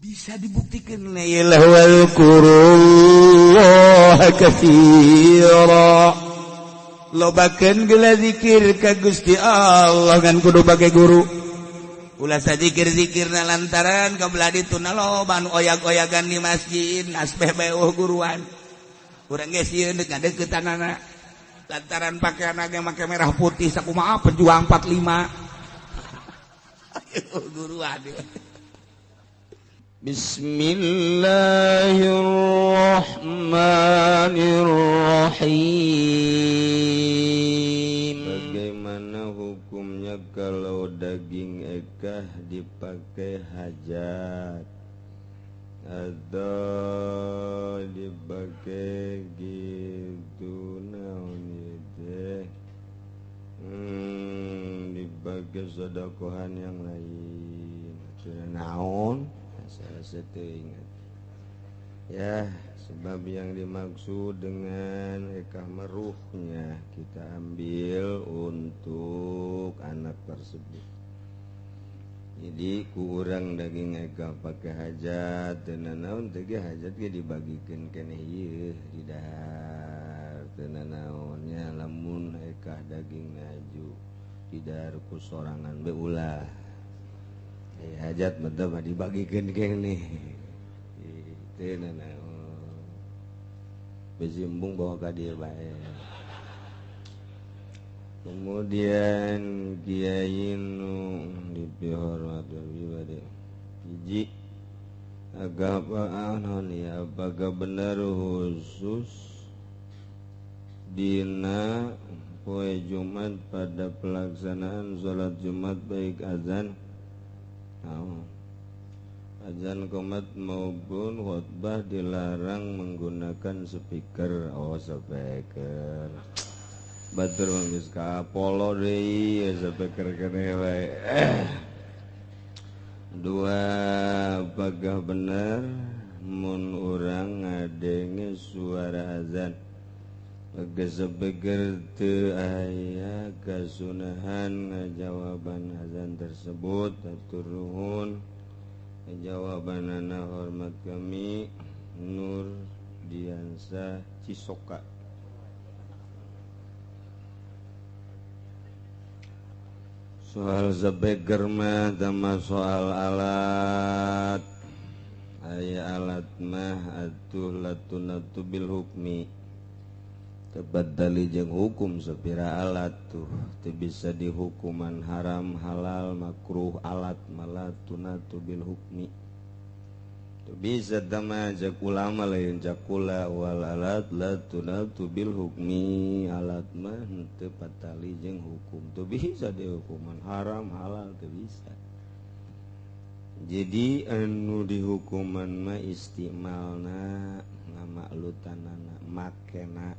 Bisa dibuktikan wadhkurullah katsira. Lobakeun geula zikir ka Gusti Allah ngan kudu bage guru. Ulah sajikir-zikirna lantaran kabelah ditu na loba nu oyag-oyagan di masjid nasbeh bae guruan. Urang ge sieun deuk ngadeuketanana. Lantaran pakaian ge make merah putih sakumaha pejuang 45. Ayo guruan. Bismillahirrahmanirrahim. Bagaimana hukumnya kalau daging ekah dipakai hajat atau dipakai gitu naon teh, dipakai sodakohan yang lain naon? Saya ingat ya, sebab yang dimaksud dengan ekah meruhnya kita ambil untuk anak tersebut. Jadi kurang daging ekah pakai hajat teu nanaon teh ge hajat ge dibagikeun keneh ieu didahar teu nanaonnya lamun ekah daging naju didahar ku sorangan be ulah. Hajat mah mah dibagikeun keneh teu nanaon besimbung bawa ka dieu bae. Kemudian kiai nu dipihormat bade hiji agama naon ya, apakah benar khusus dina poe Jumat pada pelaksanaan salat Jumat baik azan azan qomat maupun khutbah dilarang menggunakan speaker? Oh, speaker batur geus kapolo deui speaker keneh wae. Dua, apakah benar mun urang ngadenge suara azan pakai speaker teu aya kasunahan ngajawaban azan tersebut? Atur nuhun jawabanana, hormat kami Nur Diansa Cisoka. Soal speaker mah sama soal alat, aya alat mah atuh latunatu bil hukmi, tepat tali jeung hukum sapira alat tuh teu bisa dihukuman haram halal makruh alat malatunatu bil hukmi teu bisa tama cek ulama lain cakula wal alat latunatu bil hukmi, alat mah teu patali jeung hukum teu bisa dihukuman haram halal teu bisa. Jadi anu dihukuman mah istimalna ngamaklutanana makena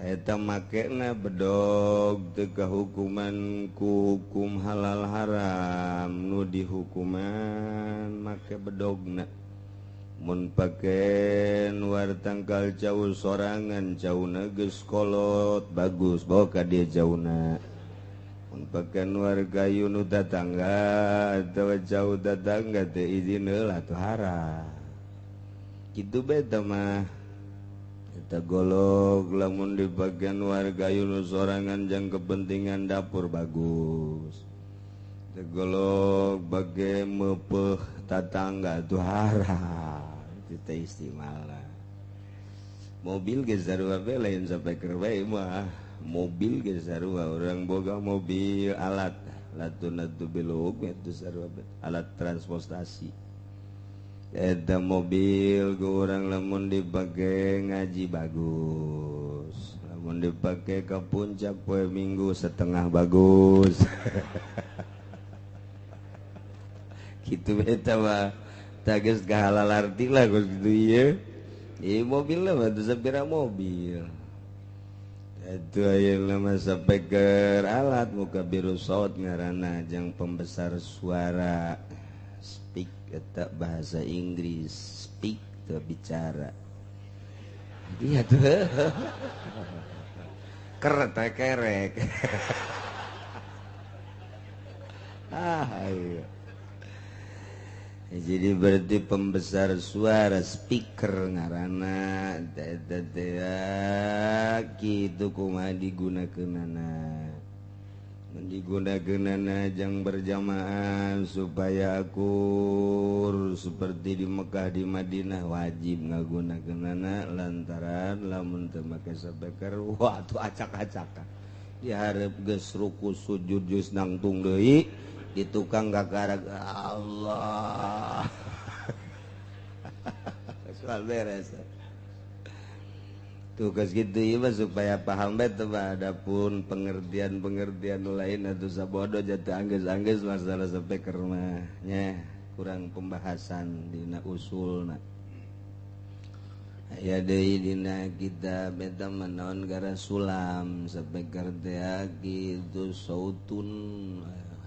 eta makena bedog teu kahukuman ku hukum halal haram nu dihukuman make bedogna. Mun pake nuar tangkal jauh sorangan jauna geus kolot bagus bawa ka dieu jauna. Mun pake nuar kayu nu tatangga atawa jauh tatangga teu izin heula atuh haram. Kitu bae teh mah. Eta golok lamun di bagian warga nu sorangan jang kepentingan dapur bagus. Eta golok bage mepeuh tatangga tuh haram. Itu istimewa. Mobil ge sarua bae lain sapeker bae mah. Mobil ge sarua urang boga mobil alat latunatu bil hukmi itu sarua alat transportasi. Eta mobil ke orang lamun dipakai ngaji bagus, lamun dipakai ke puncak poe minggu setengah bagus. Gitu beta mah tages kahalal arti lah geus kitu ieu. Ieu mobil lah teu sapira mobil. Eta ayeuna mah speaker alat muka biru saut ngaranna jang pembesar suara. Speak eta bahasa Inggris, speak teu bicara. Iya tuh. Keret kerek. Ah, iya. Jadi berarti pembesar suara speaker ngaranna eta teh kitu kumaha digunakeunana. Digunakeunana jang berjamaah supaya akur seperti di Mekah di Madinah wajib ngagunakeunana lantaran lamun teu make speaker wah tuh acak-acakan. Dihareup geus ruku sujud geus nangtung deui di tukang gagarak Allah soal beres tugas gitu ya supaya paham betul. Adapun pengertian-pengertian lain atau sabodo jatuh angges-angges masalah speaker mah nya kurang pembahasan dina usulna. Aya deui dina kitab eta manaon gara sulam speaker teh kitu sautun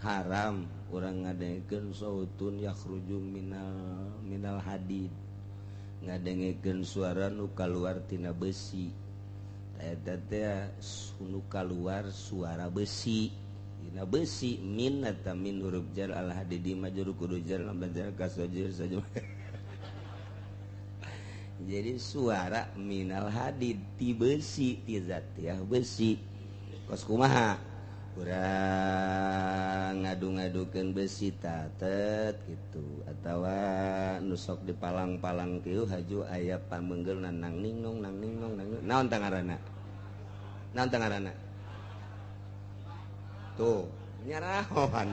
haram urang ngadengekeun sautun yakhruju minal hadid ngadengekeun suara nu kaluar tina besi eta teh nu kaluar suara besi dina besi min eta min huruf jar al hadidi majrur kudu jar lam jar kasajir saja. Jadi suara minal hadid ti besi ti zatiah besi kos kumaha kurang ngadu-ngadukeun besi tatet gitu atawa nusok di palang-palang kieu haju aya pamenggel nang ningnong nang ningnong nang naon tah ngaranna naon tah ngaranna tuh nyarahoan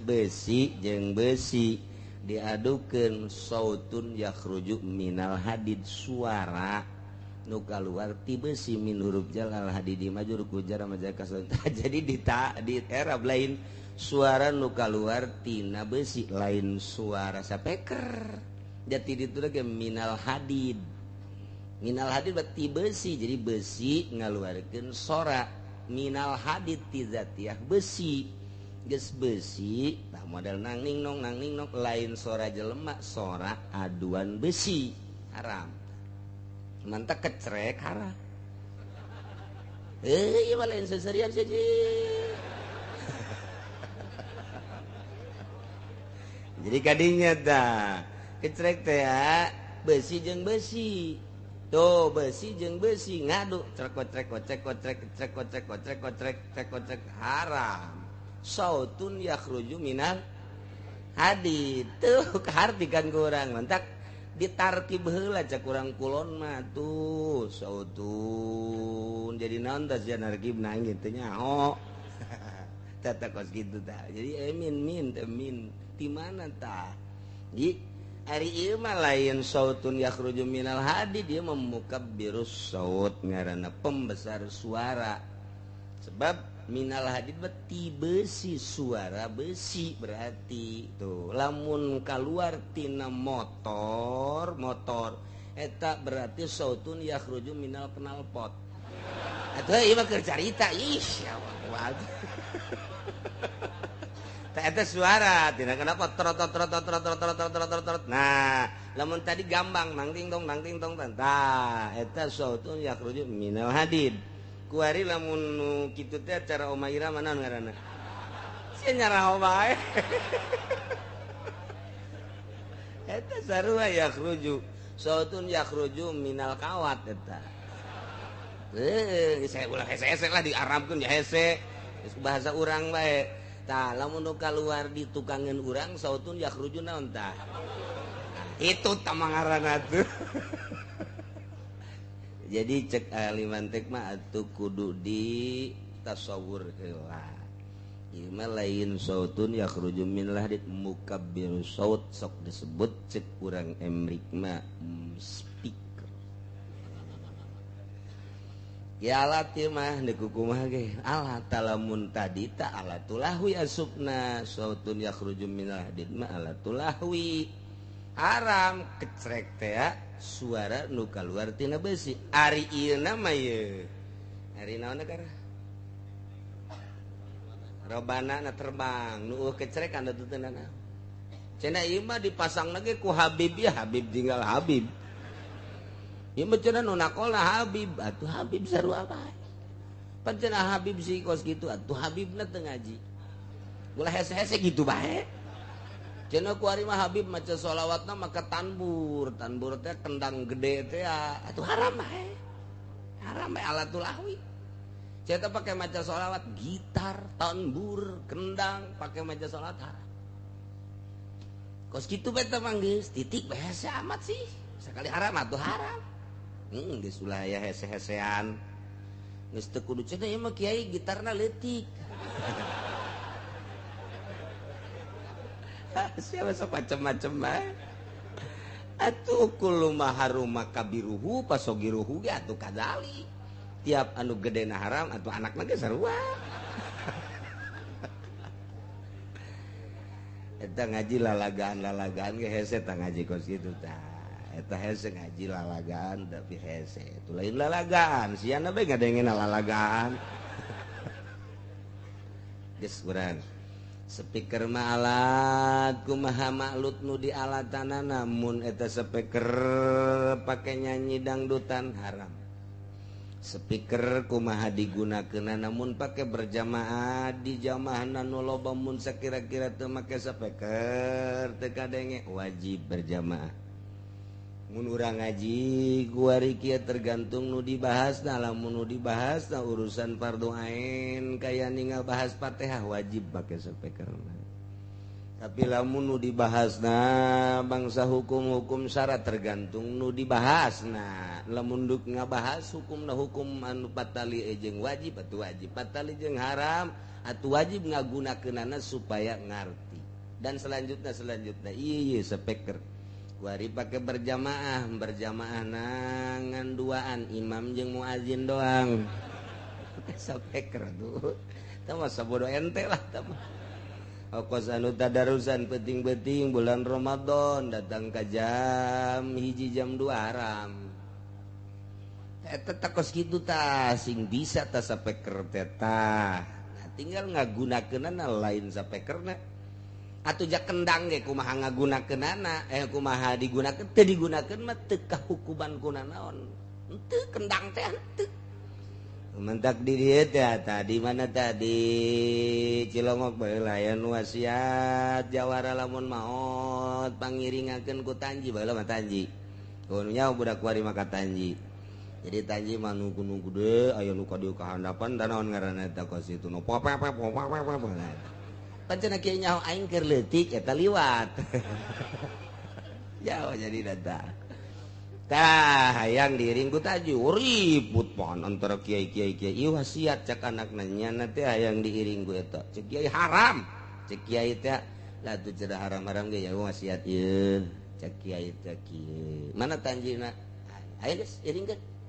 besi jeung besi diadukeun sautun yakhruju minal hadid suara nu kaluar ti besi min huruf jar al hadidi majrur ku jar majrur kasra. Jadi di Arab lain suara nu kaluar tina besi lain suara speaker. Jadi ditu lagi minal hadid. Minal hadid berarti besi. Jadi besi ngaluarkeun sora minal hadid ti zatiah besi. Geus besi tah model nang ning nong lain sora jelema sora aduan besi haram. Mantap kecrek haram. Ieu mah lain seserian saja. Jadi kadinya tah kecrek teh besi jeung besi. Tuh besi jeung besi ngadu trek trek trek trek trek trek trek trek trek trek haram. Sautun yakhruju minal hadid. Tuh kahartikan kurang mantak ditarkib heula cak urang kulon mah tuh sautun jadi naon tah sia narkibna gitu nyaho tata kos kitu tah jadi min teh min ti mana tah ji ari ieu mah lain sautun yakhruju minal hadid dia memukabbirus saut ngaranna pembesar suara sebab minal hadid beti besi suara besi berarti tuh lamun kaluar tina motor eta berarti sautun yakhruju minal knalpot atuh ieu mah keur carita ih ya Allah tah eta suara tina knalpot trot trot trot trot trot trot trot. Nah lamun tadi gambang nang ting tong tah eta sautun yakhruju minal hadid. Kuari lamun nu kitu teh acara Oma Ira mana ngaranna? Sia nyaraho bae. Eta sarua yakhruju. Sautun yakhruju minal kawat eta. Saya ulah hese-hese lah diarabkeun ya hese. Geus bahasa urang bae. Tah lamun nu kaluar di tukangeun urang sautun yakhruju naon tah? Itu tah ngaranna tuh. Jadi cek ahli mantik mah atuh kudu di tasawur heula. Ieu mah lain sautun yakhruju min lahdid mukabbir saut sok disebut cek urang emrik mah speaker. Ya alat ieu mah deuk kumaha ge alat lamun tadi ta alatulahwi asupna sautun yakhruju min lahdid mah alatulahwi. Haram kecrek teh suara nu kaluar tina besi. Ari ieu mah ieu. Ari naon negara? Robana na terbang nu kecrek anda teu naon. Cenah ieu mah dipasang lagi ku Habib ya Habib tinggal Habib. Ieu mah cenah nu nakolna Habib atuh Habib sarua bae. Pan cenah Habib si kos kitu atuh Habibna teu ngaji. Ulah hese-hese gitu bae. Cenah ku ari mah Habib maca sholawatna maka tanbur, tanbur teh kendang gede teh atuh haram bae. Haram bae alatul ahwi. Cenah pakai maca sholawat gitar, tanbur, kendang pakai maca sholawat haram. Kos kitu bae teh mah geus titik bae hese amat sih. Sekali haram atuh haram. Geus ulah aya hese-hesean. Geus teu kudu cenah ieu mah kiai gitarna leutik. Siapa sok macem-macem mah. Atuh kullu ma haruma kabiruhu pasogiruhu ge atuh kadali. Tiap anu gedena haram atuh anakna ge sarua. Eta ngaji lalagaan-lalagaan ge hese tah ngaji kos kitu tah. Eta hese ngaji lalagaan tapi hese. Itu lain lalagaan, siana bae ngadengena lalagaan. Geus urang. Speaker mah alat kumaha maklut nu di alatana namun eta speaker pake nyanyi dangdutan haram. Speaker kumaha digunakeun namun pake berjamaah di jamaahna nu loba mun sakira-kira teu make speaker teu kadenge wajib berjamaah. Mun urang ngaji kuari kieu tergantung nu dibahasna, lamun nu dibahasna urusan fardu ain kaya ningal bahas Fatihah wajib pake speaker. Tapi lamun nu dibahasna bangsa hukum-hukum syarat tergantung nu dibahasna. Lamun duk ngabahas hukumna hukum anu patali jeung wajib atuh wajib, patali jeung haram atuh wajib ngagunakeunana supaya ngarti. Dan selanjutnya ieu speaker kuari pake berjamaah, berjamaah nangan duaan imam jeung muazin doang. Speaker tuh. Tah mah sabodo ente lah tah mah. Okos anu tadarusan penting-penting bulan Ramadan datang ke jam 1 jam 2 haram. Eta takos kitu tah sing bisa tah speaker teh tah. Nah, tinggal ngagunakeunana lain speakerna. Atuh jak kendang ge kumaha ngagunakeunana, kumaha digunakeun teu digunakeun mah teu kahukuman kuna naon. Henteu kendang teh henteu. Mentak di dieu teh tadi mana tadi Cilongok baheula aya nu wasiat jawara lamun maot pangiringakeun ku Tanji baheula mah Tanji. Kudu nya budak kuari mah ka Tanji. Jadi Tanji mah nu gunung gede aya nu ka dieu ka handapan da naon ngaranna eta kos itu nu popepep popepep. Pancen kieu nyaho aing keur leutik eta liwat. Jauh jadi data. Tah hayang diiring ku Tanji ribut pan antara kiai-kiai kiai ieu wasiat cak anakna nyana teh hayang diiring ku eta. Cek kiai haram. Cek kiai teh lah tuh cedah haram-haram ge ya wasiat ieu. Cek kiai teh kieu. Mana Tanjina? Ayo geus iringkeun.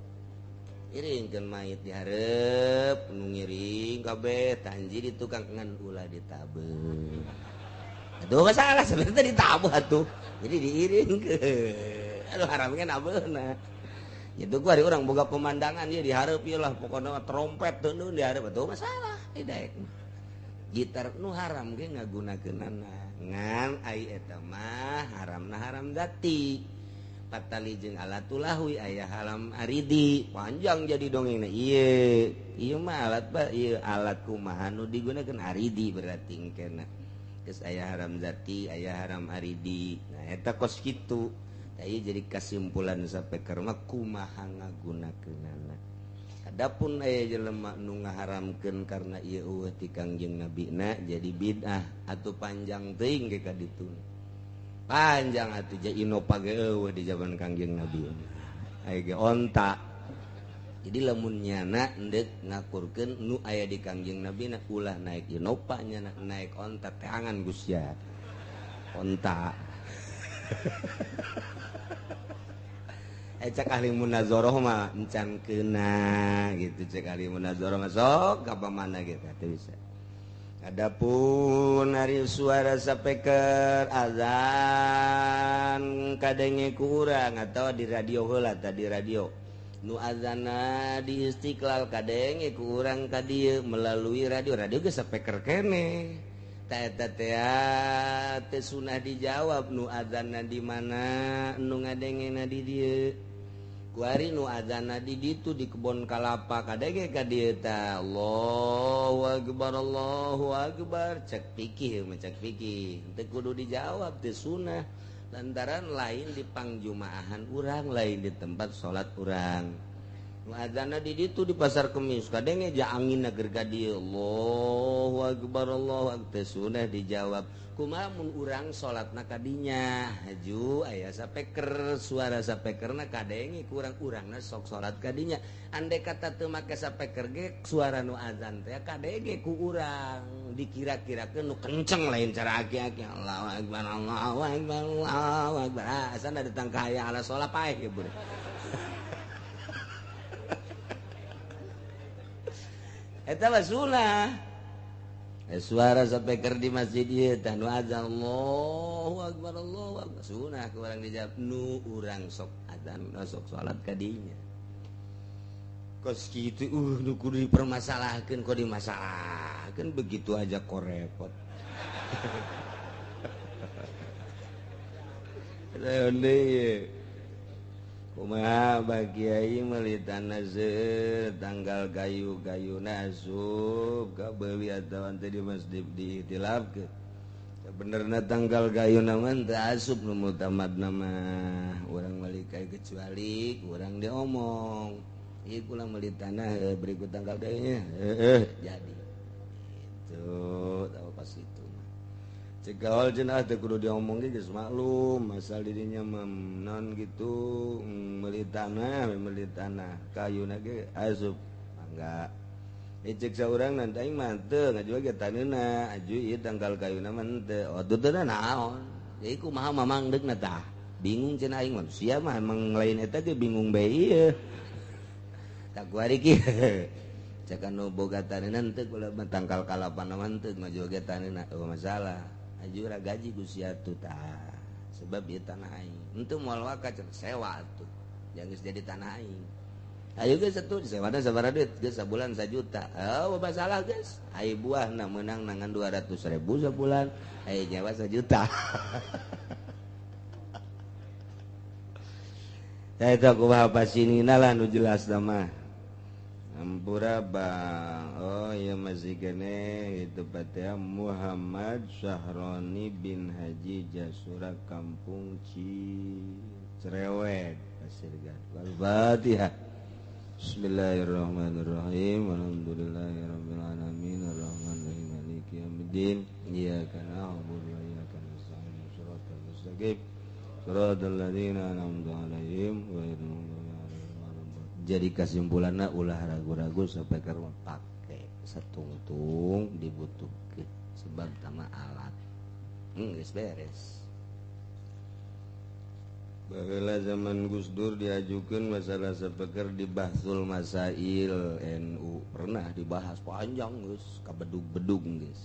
Iringkeun mayit dihareup nu ngiring kabeh Tanji di tukang ngan ulah ditabeung. Atuh masalah sebenarnya ditabuh atuh. Jadi diiringkeun. Aduh haramnya nabeuna. Itu gua hari orang boga pemandangan ya dihareup ieu lah pokona trompet teu nu dihareup atuh masalah hidaek. Gitar nu haram ge ngagunakeunana. Ngan ai eta mah haramna haram zati. Patali jeung alatul lahwi aya haram aridi panjang jadi dongengna ieu. Ieu mah alat ba ieu alat kumaha nu digunakeun aridi berarti engkena. Geus aya haram zati, aya haram aridi. Nah eta kos kitu. Ieu jadi kesimpulan sapeker mah kumaha ngagunakeunana. Adapun aya jelema nu ngaharamkeun karena ieu eueuh ti Kangjeng Nabina jadi bid'ah atuh panjang teuing ge ka ditu. Panjang atuh ja Innova ge eueuh di zaman Kangjeng Nabi. Aya ge onta. Jadi lamun nyana endek ngakurkeun nu aya di Kangjeng Nabi na ulah naik Innova nyana naik onta teangan Gusya. Onta. Cek ahli munazoroh mah encan kena gitu, cek ahli munazoroh mah sok apa mana gitu teu bisa. Adapun ari suara speaker azan kadenge kurang atau di radio heula tadi radio nu azana di Istiqlal kadenge kurang ka dieu melalui radio, radio ge speaker keneh. Ta eta teh sunah dijawab nu azanna di mana nu ngadengena di dieu. Kuari nu azanna di ditu di kebon kalapa kadege ka dieu tah Allahu akbar Allahu akbar cek pikir mah cek pikir teu kudu dijawab teu sunah lantaran lain di pangjumaahan urang lain di tempat salat urang. Nu azanna di ditu di pasar Kemis kadenge ja anginna keur ka dieu Allahu akbar Allahu akbar teu sunah dijawab. Kumaha mun urang salatna kadinya haju aya sapeker suara sapekerna kadenge kurang urangna sok salat kadinya andai kata teu make sapeker ge suara nu azan teh kadenge ku urang dikira-kirakeun nu kenceng lain cara aki-aki Allahu akbar Allahu akbar Allahu akbar asana datang ka aya ala salat paeh ge beureum eta mah sunah. Suara speaker di masjid ieu tah nu azan Allahu akbar Allahu akbar sunah ku urang dijawab nu urang sok azan nu sok salat ka dinya kos kitu nu kudu dipermasalahkeun kok dimasalahkeun begitu aja kok repot. Kumaha Bah Kiai meuli tanah tanggal gayu-gayuna asup ka beuli atawa teh di masjid diikhtilafkeun. Sabenerna tanggal gayuna mah teu asup nu mutamadna mah urang meuli kai kecuali urang diomong. Ieu kula meuli tanah berikut tanggal gayunya. Heeh jadi. Itu tahu pas itu. Cegawal cenah teu kudu diomong ge geus maklum asal dirinya non gitu meuli tanah kayuna ge asup mangga cek saurang nanti aing mah teu ngajual ge taneuna aju ieu tanggal kayuna mah teu oh teu naon jadi kumaha mamang deukna tah bingung cenah aing manusia mah emang lain eta ge bingung bae ieu tak kuari kieu cek anu boga taneuna teu kula mah tangkal kalapana mah teu ngajual ge taneuna oh masalah aju ra gaji ku sia tuh tah sebab ieu tanah aing henteu moal waka cenah sewa atuh jangan geus jadi tanah aing ayo geus atuh disewana sabaraha duit geus sabulan 1 juta oh masalah geus ai buahna meunang nangan 200.000 sabulan ai nyawa 1 juta. Eta kumaha pasinina lah nu jelas mah Ampura bang, oh iya masih kene itu patea Muhammad Syahroni bin Haji Jasura Kampung Cirewet Pasir Gadung. Al-Fatihah. Bismillahirrahmanirrahim. Alhamdulillahirabbil alamin arrahmanirrahim maliki yaumiddin. Iyyaka na'budu wa iyyaka nasta'in. Shiratal mustaqim. Shiratal ladzina an'amta 'alaihim ghairil maghdubi 'alaihim waladdallin. Jadi kesimpulannya ulah ragu-ragu sampai ke rumah pakai setungtung dibutuhkan sebab tama alat geus beres. Baheula zaman Gus Dur diajukeun masalah sapeker di Bahsul Masail NU pernah dibahas panjang geus kabedug-bedug geus.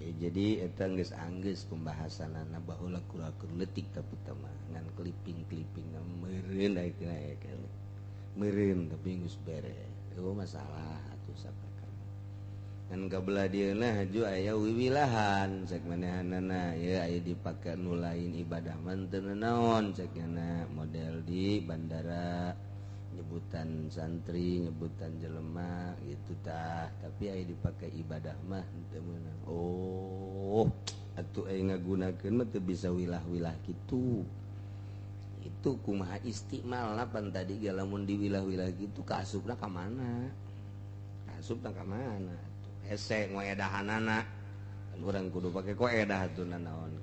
Jadi eta geus anggeus pembahasanana baheula kurakur leutik tapi teh mah ngan kliping-kliping meureun aya meureun tapi geus beres. Eueuh masalah atuh sapeker. Ngan kabelah dieuna haju aya wiwilahan cek manehanana ieu aya dipake nu lain ibadah mah teu naon cek nya model di bandara nyebutan santri nyebutan jelema gitu tah tapi aya dipake ibadah mah teu meunang. Oh atuh aya ngagunakeun mah teu bisa wilah-wilah kitu. Itu kumaha istimal pan tadi ge lamun diwilah-wilah gitu kaasupna ka mana? Kaasupna ka mana? Hese ngoedahanana kan urang kudu pake koedah atuh nanaon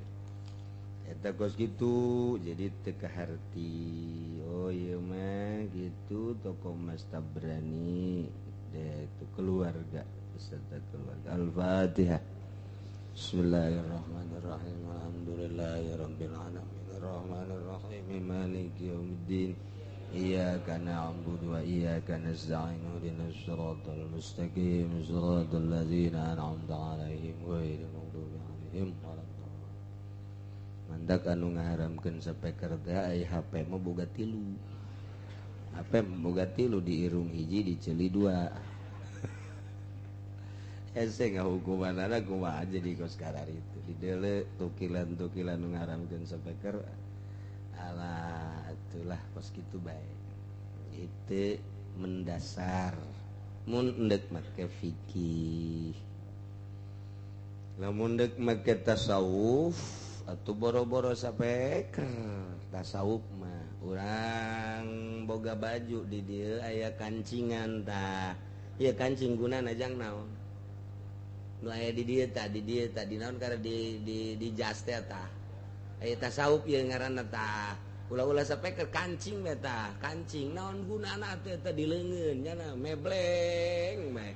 eta kos kitu jadi teu kaharti. Oh ieu mah gitu toko Mas Tabrani deh itu keluarga beserta keluarga. Al-Fatihah. Bismillahirrahmanirrahim. Alhamdulillahirabbil alamin arrahmanirrahim maliki yaumiddin. Iyyaka na'budu wa iyyaka nasta'in ihdinas siratal mustaqim siratal ladzina an'amta 'alaihim ghairil maghdubi 'alaihim waladdallin. Mandak anu ngaharamkeun sapeker teh ai HP mah boga tilu. HP boga tilu di irung hiji di ceuli dua. Hese ngahukumanana kumaha jadi kos kararitu dideuleu tukilan-tukilan nu ngaharamkeun sapeker. Alah itulah kos kitu bae. Itu mendasar mun endek make fikih. Lamun dek make tasawuf atau boro-boro sapeker tasawuf mah urang boga baju di dieu aya kancingan tah. Ieu kancing gunana jang naon? Nu aya di dieu tah, di dieu tah, di naon karena di jas teh tah. Aya tasawuf ieu ngaranna tah. Ulah-ulah sapeker kancing we tah, kancing naon gunana teh teh di leungeun nya mebleng bae.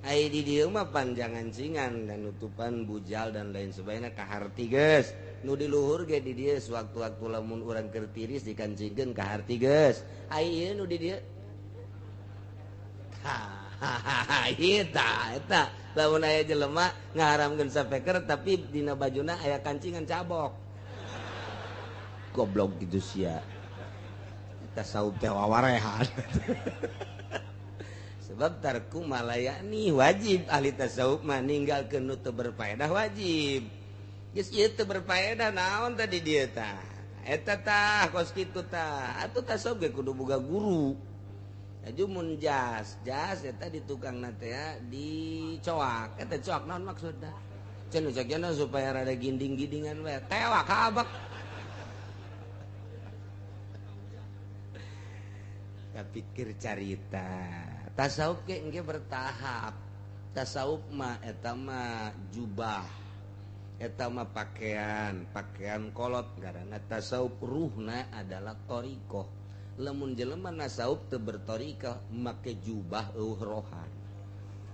Ai di dieu mah panjangan cingan dan nutupan bujal dan lain sebagainya kaharti geus. Nu di luhur ge di dieu sewaktu-waktu lamun urang keur tiris dikancingkeun kaharti geus. Ai ieu nu di dieu. Tah, ieu tah eta lamun aya jelema ngaharamkeun sapeker tapi dina bajuna aya kancingan cabok. Goblok gitu sia. Tasawuf teh wawarehan. Sebab tarku malayani wajib ahli tasawuf mah ninggalkeun nu teu berfaedah wajib. Geus ieu teu berfaedah naon tadi dieu tah. Eta tah kos kitu tah. Atuh tasawuf ge kudu boga guru. Aju mun jas, jas eta di tukangna teh dicoak. Eta coak naon maksudna? Cenah cakna supaya rada ginding-gindingan we. Tewak kabak. Kapikir carita. Tasawuf ke engke bertahap. Tasawuf mah eta mah jubah, eta mah pakaian, pakaian kolot karena tasawuf ruhna adalah thariqah. Lamun jelema nasawuf teu berthariqah make jubah eueuh rohan.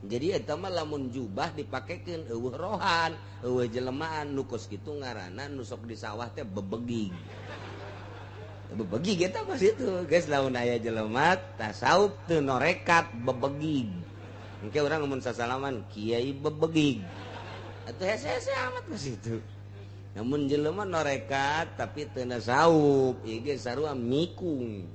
Jadi eta mah lamun jubah dipakekeun eueuh rohan, eueuh jelemaan nu kos kitu ngaranna nu sok di sawah teh bebegig. Bebegig eta mah situ guys, lamun aya jelema tasawuf teu norekat bebegig. Engke urang mun sasalaman kiai bebegig. Atuh hese-hese amat ka situ. Namun jelema norekat tapi teu nasawuf, ieu ge sarua mikung.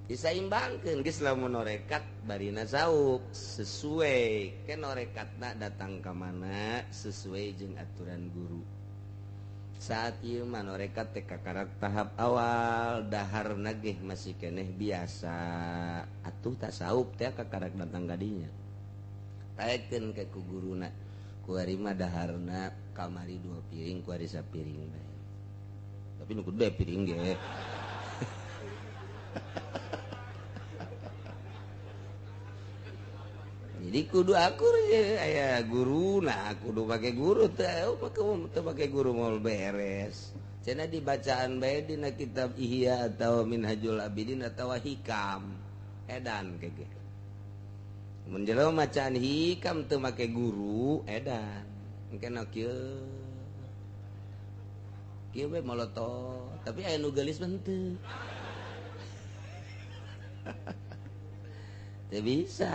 Disaimbangkeun geus lamun norekat bari nasawuf sesuai ke norekatna datang ka mana sesuai jeung aturan guru. Saat ieu mah norekat teh kakarak tahap awal dahar nagih masih keneh biasa atuh tasawuf teh kakarak datang kadinya taekeun ke ku guruna kuari mah daharna kamari 2 piring kuari sapiring bae tapi nu gede piring ge. Jadi kudu akur ye aya guru nah kudu pake guru teh teu pake guru moal beres. Cenah dibacaan bae dina kitab Ihya atau Minhajul Abidin atau Hikam edan kege. Mun jelema macaan Hikam teu make guru edan. Engke na kieu. Kieu we molotot tapi aya nu geulis mah henteu. Teu bisa,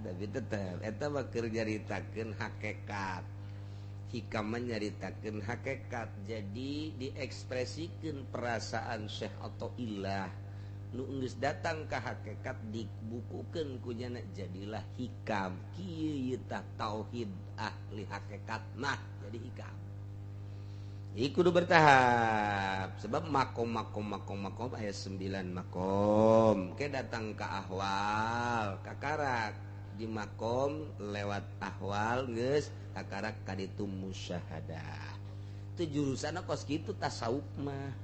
tapi tetep eta mah keur nyaritakeun hakikat. Hikam mah nyaritakeun hakikat. Jadi diekspresikeun perasaan Syekh atau ilah nu geus datang ka hakikat dibukukeun ku nyana jadilah hikam. Kieu ieu tah tauhid ahli hakikat mah jadi hikam. Jadi kudu bertahap sebab makom makom makom makom aya 9 makom. Ke datang ke ahwal, kakarak di makom lewat ahwal geus kakarak ka ditu musyahadah. Itu jurusanna kos kitu tasawuf mah.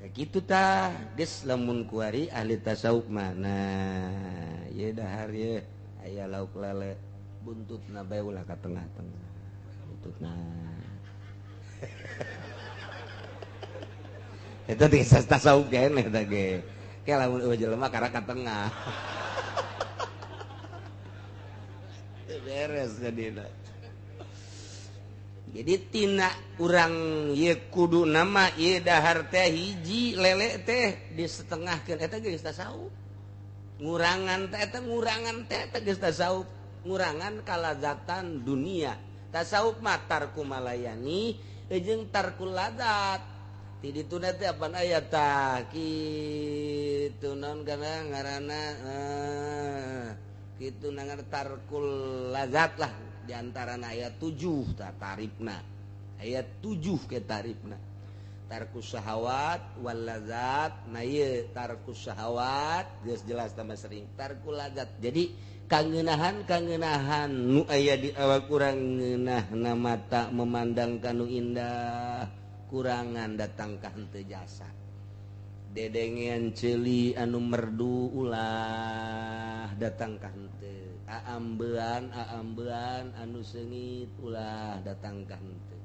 Kayak kitu tah geus lamun kuari ahli tasawuf mah. Nah, ieu dahar ieu aya lauk lele buntutna bae ulah ka tengah-tengah. Buntutna. Eta teh tasawuf keneh eta ge. Ke lamun eueuh jelema karek ka tengah. Beres jadina. Jadi tina urang ieu kudu nama ieu dahar teh hiji lele teh disetengahkeun eta geus tasawuf. Ngurangan teh eta ngurangan teh eta geus tasawuf. Ngurangan kalazatan dunia. Tasawuf mah tarku malayani jeung tarkul ladat. Ti dituna teh apaan aya tah kitu naon kana ngaranna kitu nangar tarkul lazat lah di antarana ayat 7 tah tarifna. Ayat 7 ke tarifna. Tarkus syahwat wal ladzat. Nah ieu tarkus syahwat geus jelas tambah sering tarkul ladzat. Jadi kangenahan-kangenahan nu aya di awak urang ngeunahna mata memandang kanu indah kurangan datang ka henteu jasa. Dedengean ceuli anu merdu ulah datang ka henteu. Aambean aambean anu seungit ulah datang ka henteu.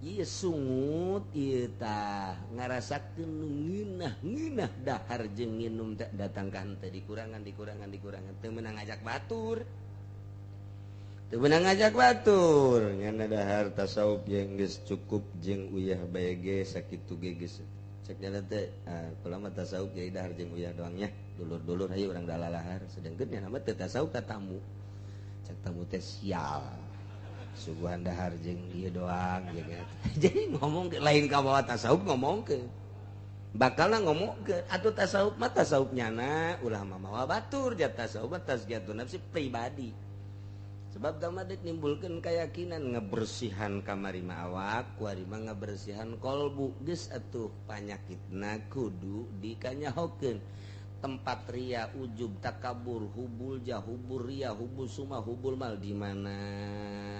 Ieu sungut ieu tah ngarasakeun nu ngeunah-ngeunah dahar jeung nginum teh datang ka henteu dikurangan dikurangan dikurangan teu meunang ngajak batur. Teu meunang ngajak batur ngan dahar tasawuf yang geus cukup jeung uyah bae ge sakitu ge geus. Cek nyana teh kula mah tasawuf jadi dahar jeung uyah doang nya. Dulur-dulur hayu urang dalalahar sedengkeun nya mah teu tasawuf ka tamu. Cek tamu teh sial. Suguhan dahar jeung ieu doang jeung eta. Jadi ngomong lain ka bawa tasawuf ngomongkeun. Bakalna ngomongkeun atuh tasawuf mah tasawuf nyana ulah mamawa batur ja tasawuf mah tazkiyatun nafsi pribadi. Sebab tama deuk nimbulkeun keyakinan ngebersihan kamari mah awak, kuari mah ngebersihan kolbu geus atuh panyakitna kudu dikanyahokeun. Tempat ria, ujub, takabur, hubul jah, hubur ria, hubul suma, hubul mal di mana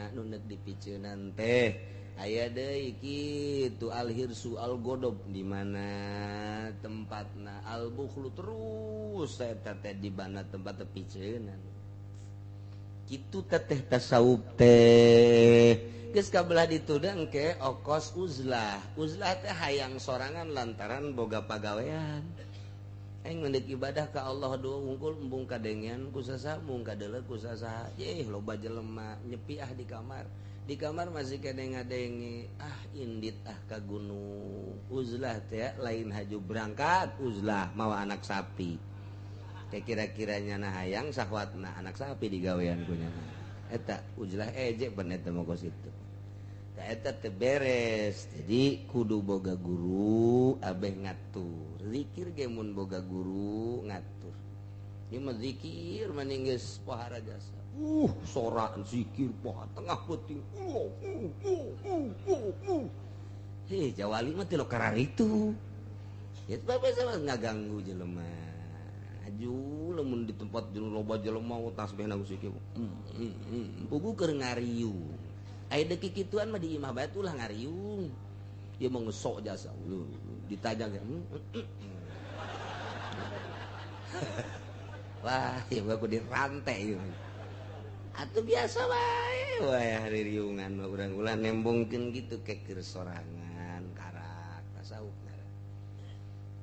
nu neuk dipiceunan teh aya deui kitu al-hirsu al-godob di mana tempatna al-bukhlu terus eta teh di mana tempat piceunan. Kitu teteh tasawuf teh geus kabelah ditu engke okos uzlah. Uzlah teh hayang sorangan lantaran boga pagawean. Aing mendek ibadah ka Allah doa unggul embung kadengean ku sasaha embung kadeuleu ku sasaha. Yeh loba jelema nyepi ah di kamar. Di kamar masih kene ngadenge ah indit ah ka gunung. Uzlah teh lain haju berangkat uzlah mawa anak sapi. Kayak kira-kiranya nah hayang sahwatna anak sapi digawean ku nyana. Eta uzlah eje ben eta mah kos kitu. Ta eta teu beres. Jadi kudu boga guru abeh ngatur. Zikir ge mun boga guru ngatur. Ieu mah zikir mending geus pohara jasa. Sorak zikir poha tengah peuting. Heh jawali mah teu kararitu. Ya bapak sama ngaganggu jelema. Aju lamun di tempat jeung loba jelema tasbihna ku zikir. Pugu keur ngariung. Aya deuk kikituan mah di imah bae ulah ngariung. Dia mau ngesok jasa lu ditajang ya. Wah, ya aku dirantai ieu. Atuh biasa wae wae hari riungan mah urang ulah nembongkeun kitu keker sorangan karak tasawuf.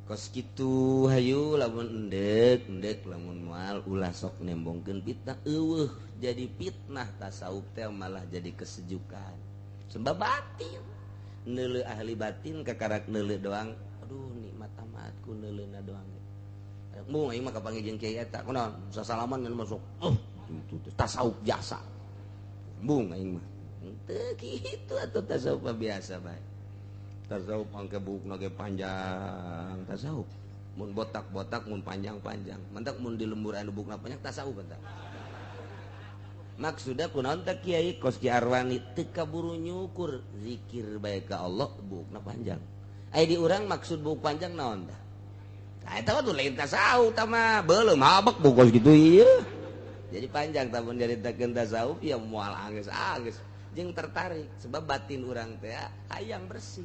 Kos kitu hayu lamun endek endek lamun moal ulah sok nembongkeun fitnah eueuh jadi fitnah tasawuf teh malah jadi kesejukan. Sebab batin neuleuh ahli batin kakarak neuleuh doang aduh nikmat amat ku neuleuna doang. Mung aing mah kapanggih jeung kiai eta kunaon sasalaman ngan masuk itu tasawuf jasa. Mung aing mah teu kitu atuh tasawuf biasa bae. Tasawuf angke buukna ge panjang tasawuf mun botak-botak mun panjang-panjang mentak mun di lembur anu buukna panjang tasawuf eta. Maksudna kunaon teh kiai kos Ki Arwani teu kaburu nyukur zikir bae ka Allah buukna panjang. Aya di urang maksud buuk panjang naon tah? Tah eta mah tuh lain tasawuf tah mah beuleum habek buuk kos kitu ieu. Jadi panjang tah mun nyaritakeun tasawuf ya moal anggeus-anggeus jeung tertarik sebab batin urang teh hayang bersih.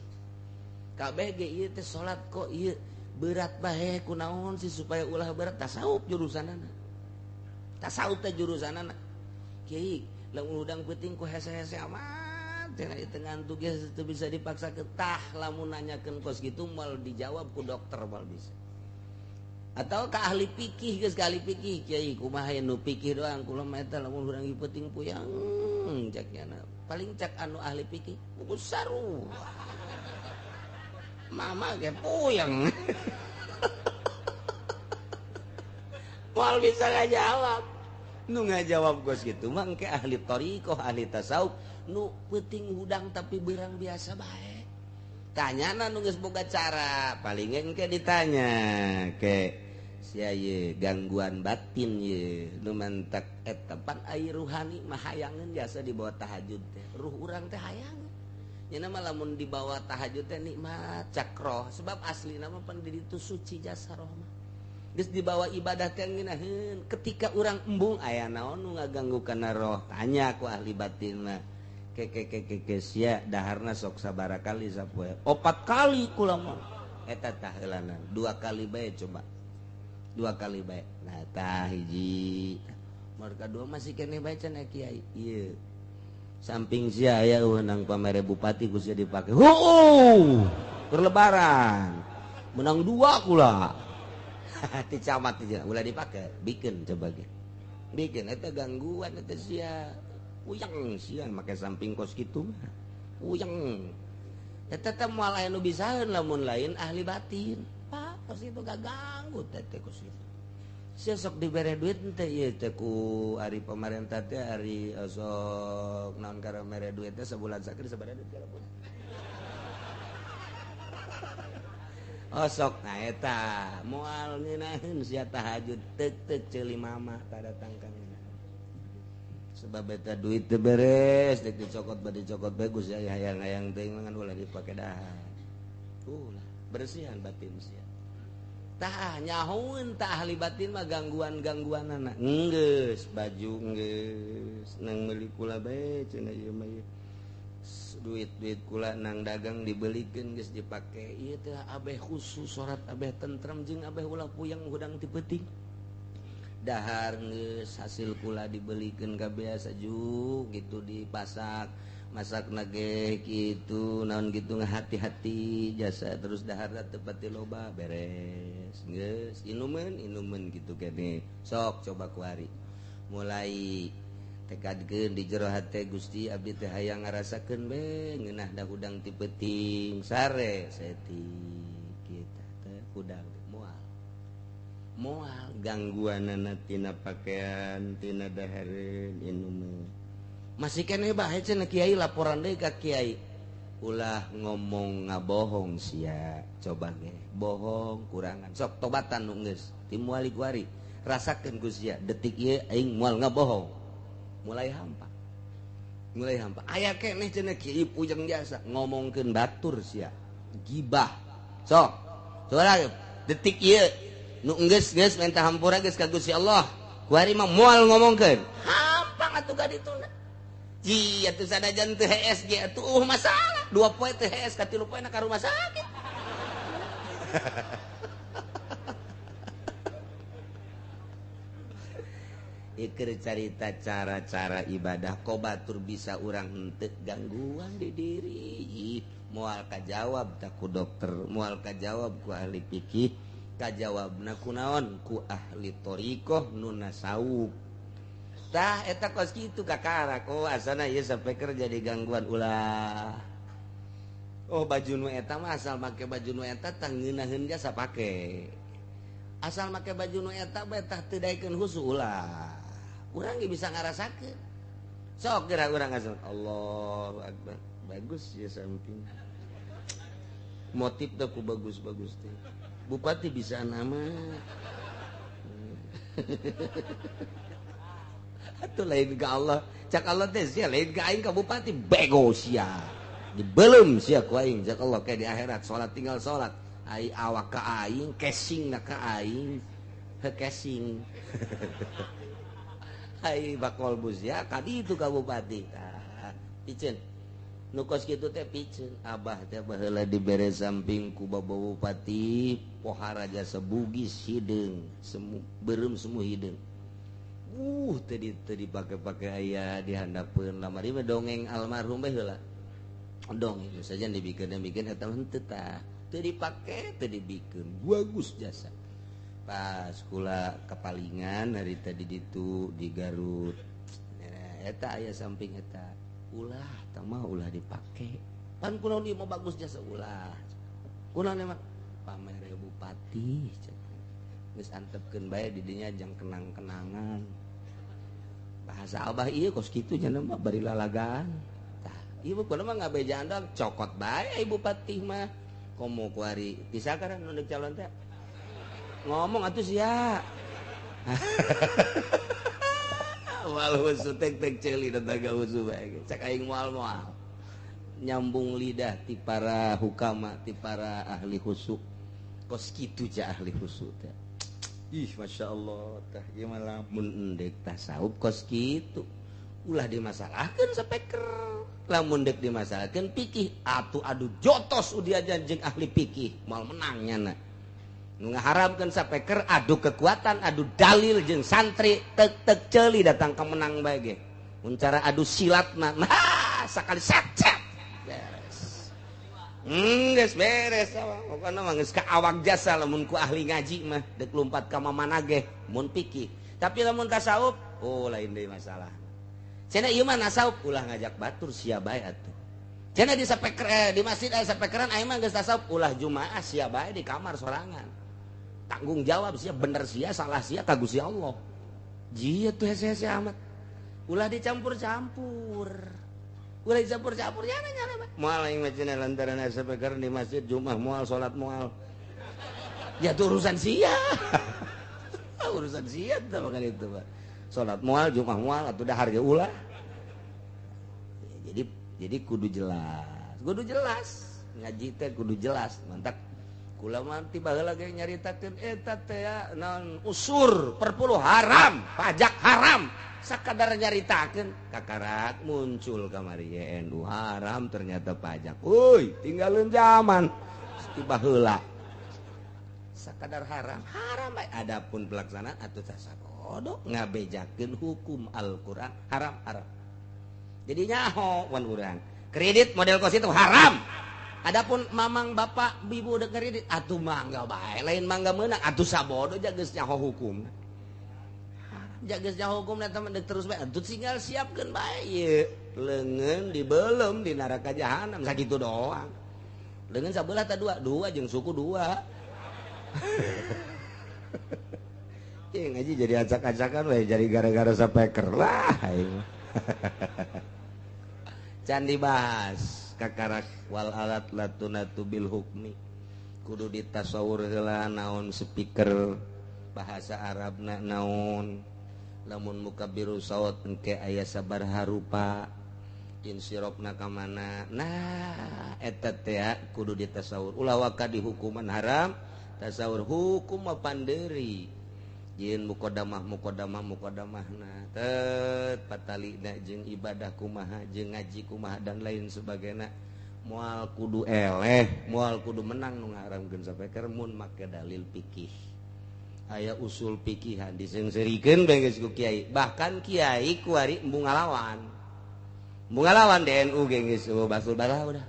Kabeh ge ieu teh salat kok ieu berat bae kunaon sih supaya ulah berat tasawuf jurusanana. Tasawuf teh jurusanana. Kiai lamun hudang peuting ku hese-hese amat teh di ngantuk ge teu bisa dipaksa tah lamun nanyakeun kos kitu moal dijawab ku dokter moal bisa. Atau ka ahli fikih geus ka ahli fikih kiai kumaha nu fikih doang kula mah eta lamun hudang peuting puyang cak nyana. Paling cak anu ahli fikih buku saru. Mama ge puyeng. Moal bisa ngajawab. Nu ngajawab gos kitu mah engke ahli thariqah, ahli tasawuf nu peuting hudang tapi beurang biasa bae. Tanyana nu geus boga cara, paling engke ditanya ke sia ye gangguan batin ye nu mantak eta pan ai ruhani mah hayangeun jasa dibawa tahajud teh. Ruh urang teh hayangeun. Nya mah lamun dibawa tahajud teh nikmat cakroh sebab asli nama pan di ditu suci jasa roh mah. Geus dibawa ibadah teh ngeunaheun ketika urang embung aya naon nu ngaganggu kana roh tanya ku ahli batin mah. Ke sia daharna sok sabaraha kali sapoe? 4 kali kula mah. Eta tah heulanan 2 kali bae coba. 2 kali bae. Nah tah hiji. Mereka dua masih kene bae cenah kiai. Ieu. Samping sia aya nang pamere bupati ku sia dipake. Heueuh. Keur lebaran. Menang 2 kula. Ti camat ti ulah dipake, bikin coba ge. Bikin eta gangguan eta sia. Puyeng sia make samping kos kitu mah. Puyeng. Eta teh moal aya nu bisaeun lamun lain ahli batin. Pak, kos itu ganggu teh kos itu. Sia sok dibere duit teh ieu teh ku ari pamarentah teh ari sok naon kana mere duit teh sabulan sakali sabaraha duit kana bulan. Oh sok nah eta moal ngeunaheun sia tahajud teuk-teuk ceuli mama tadatang ka ngeunaheun. Sebab eta duit teu beres dek dicokot bade dicokot bae geus aya hayang-hayang teuing ngan ulah dipake dahar. Ulah bersihan batin sia. Tah nyahoeun tah ahli batin mah gangguan-gangguanana. Enggeus baju enggeus nang meuli kula bae cenah ieu mah ieu. Duit-duit kula nang dagang dibelikeun geus dipake. Ieu teh abeh khusus salat abeh tentrem jeung abeh ulah puyeng hudang ti peuting. Dahar geus hasil kula dibelikeun kabeh saju gitu dipasak. Masak nage gitu naon gitu ngahati-hati jasa terus dahar tepati loba beres geus inumen gitu kene sok coba kuari mulai tekadkeun di jero hate Gusti abdi teh hayang ngarasakeun be ngeunah da hudang ti peuting sare saeutik kita teh hudang moal moal gangguanana tina pakaian tina dahareun inumen masih kene bae cenah kiai laporan deui ka kiai ulah ngomong ngabohong sia coba ge bohong kurangan sok tobatan nu geus timuali kuari rasakeun ku sia detik ieu aing moal ngabohong mulai hampa aya keneh cenah kiai pujeng jasa ngomongkeun batur sia gibah sok coba detik ieu nu geus geus minta hampura geus ka Gusti Allah kuari mah moal ngomongkeun hampang atuh ka dituna. Ji atuh sanajan teu HSG atuh masalah 2 poe teu HS ka 3 poe na ka rumah sakit. Ieu carita cara-cara ibadah kobatur bisa urang henteu gangguan di diri. Moal kajawab tak ku dokter, moal kajawab ku ahli fikih, kajawabna ku naon ku ahli thariqah nu nasawuf. Tah eta kos kitu kakarak oh asana ieu sampai kerja di gangguan ulah. Oh baju nu eta mah asal make baju nu eta tah ngeunaheun jasa pake. Asal make baju nu eta bae tah teu daekeun husu ulah. Urang ge bisa ngarasakeun. Sok geura urang asal Allahu akbar. Bagus ya samping. Motif teh ku bagus-bagus teh. Bupati bisa nama. Atuh lain ka Allah, cak Allah teh sia lain ka aing ka bupati bego sia. Dibelum sia ku aing cak Allah kayak di akhirat salat tinggal salat. Ai awak ka aing, casing na ka aing, he casing. Ai bakol bus ya ka ditu ka bupati. Tah, piceun. Nu kos kitu teh piceun. Abah teh baheula dibere samping ku bapak bupati pohara jasa Bugis hideung, semu beureum semu hideung. Tadi dipake-pake aya di handapeun lamari mah dongeng almarhum bae heula. Dongeng saja dibikeun eta henteu tah. Teu dipake, teu dibikeun. Bagus jasa. Pas kula kepalingan hari tadi ditu di Garut. Eta aya samping eta. Ulah tah mah ulah dipake. Pan kunaon ieu mah bagus jasa ulah. Kunaon mah pamere bupati geus antepkeun bae di dinya jang kenang-kenangan. Bahasa abah ieu kos kitu cenah mah bari lalagaan. Tah, ieu mah mah ngabejaan doang cokot bae ai bupati mah. Komo kuari tisakaran nu deuk calon teh. Ngomong atuh sia. Moal husu tek tek ceuli tataga husu bae. Cak aing moal moal. Nyambung lidah ti para hukama, ti para ahli khusuk. Kos kitu ja ahli khusuk teh. Ih, Masya Allah tah ieu mah lamun endek tasawuf kos kitu. Ulah dimasalahkeun sapeker. Lamun dek dimasalahkeun pikih atuh adu jotos udiajan jeung ahli pikih moal menang nyana. Nu ngaharamkeun sapeker adu kekuatan, adu dalil jeung santri tek-tek ceuli datang ka menang bae ge. Mun cara adu silat mah sakali set set beres. Geus beres pokona mah geus ka awak jasa lamun ku ahli ngaji mah deuk lumpat ka mamana ge mun pikih. Tapi lamun tasawuf oh lain deui masalah. Cenah ieu mah nasawuf ulah ngajak batur sia bae atuh. Cenah di sapeker di masjid aya sapekeran aya mah geus tasawuf ulah jumaah sia bae di kamar sorangan. Tanggung jawab sia bener sia salah sia ka Gusti Allah. Jia tuh hese-hese amat. Ulah dicampur-campur. Ulah dicampur-campur nyana-nyana bae. Moal aing mah cenah lantaran aya sapekeran di masjid Jumaah moal salat moal. Ya tuh urusan sia. Urusan sia tah makan itu Pak. Salat moal Jumaah moal atuh dahar ge ulah. Ya, jadi kudu jelas. Kudu jelas. Ngaji teh kudu jelas. Mantak kula mah ti baheula ge nyaritakeun eta teh ya naon usur perpuluh haram, pajak haram. Sakadar nyaritakeun kakarak muncul kamari NU haram ternyata pajak. Euy, tinggalin zaman ti baheula. Sakadar haram, haram bae. Adapun pelaksanaan atuh sasakodo ngabejakeun hukum Al-Qur'an haram haram. Jadi nyaho wan urang. Kredit model kos itu haram. Adapun mamang bapak ibu udah kredit atuh mangga bae, lain mangga meunang atuh sabodo geus nyaho hukum. Haram geus nyaho hukum eta mah terus bae atuh tinggal siapkeun bae ieu. Leungeun dibelem di neraka jahanam sakitu doang. Leungeun sabelah tah dua, dua jeung suku dua. Ya ngaji jadi acak-acakan we jadi gara-gara sapeker lah aing. Can dibahas kakarak wal alat latunatu bil hukmi. Kudu ditasawur heula naon speaker bahasa Arabna naon. Lamun mukabbiru saut engke aya sabaraha rupa insirofna ka mana. Nah eta teh kudu ditasawur. Ulah waka dihukuman haram tasawur hukum mah panderi. Jieun muqaddamah muqaddamah muqaddamahna tet patalina jeung ibadah kumaha jeung ngaji kumaha dan lain sebagainya. Moal kudu eleh, moal kudu menang nu ngaharamkeun sapeker mun make dalil fikih. Aya usul fikihan diseungseurikeun bae geus ku kiai. Bahkan kiai kuari embung ngalawan. Embung ngalawan DNU ge geus eueuh basul bara udah.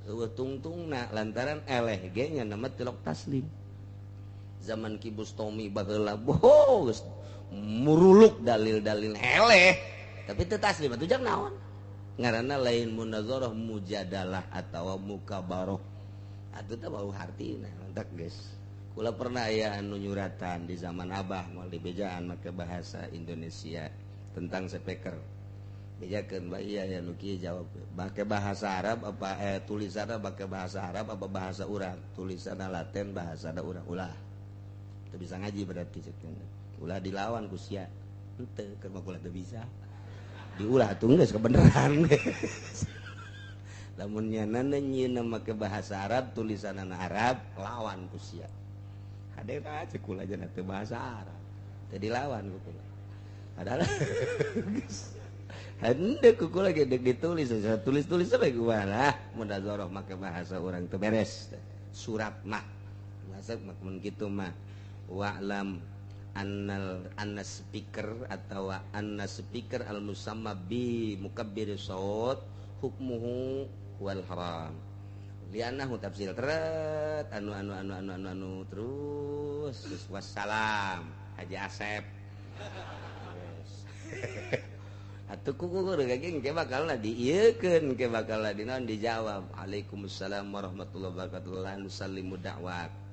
Eueuh tungtungna lantaran eleh ge nya nama tilok taslim. Zaman Ki Bustomi baheula boh geus muruluk dalil-dalil eleh tapi teu taslim atuh jang naon ngaranna lain munazarah mujadalah atawa mukabaroh atuh teh bau hartina lantak geus kula pernah aya anu nyuratan di zaman abah moal dibejaan make bahasa Indonesia tentang speaker bejakeun bae ieu aya nu kieu jawab make bahasa Arab apa tulisanna make bahasa Arab apa bahasa urang tulisanna Latin bahasana urang ulah teu bisa ngaji berarti cek ulah dilawan ku sia henteu keur mah kula teu bisa diulah atuh geus kebeneran lamun nyana nyieun make bahasa Arab tulisanna Arab lawan ku sia hade cek kula nya teu bahasa Arab teu dilawan ku kula padahal geus henteu ku kula ge deuk ditulis tulis-tulis bae kumaha munazarah make bahasa urang teu beres surat mah masuk mun kitu mah wa'lam annal anna speaker atau anna speaker al musamma bi mukabbir saut hukmuhu wal haram li'annahu tafsil teret anu anu anu anu anu anu terus wassalam Haji Asep atuh kuku ge engke bakal diieukeun engke bakal dinaon dijawab waalaikumsalam warahmatullahi wabarakatuh la nusallimu da'wat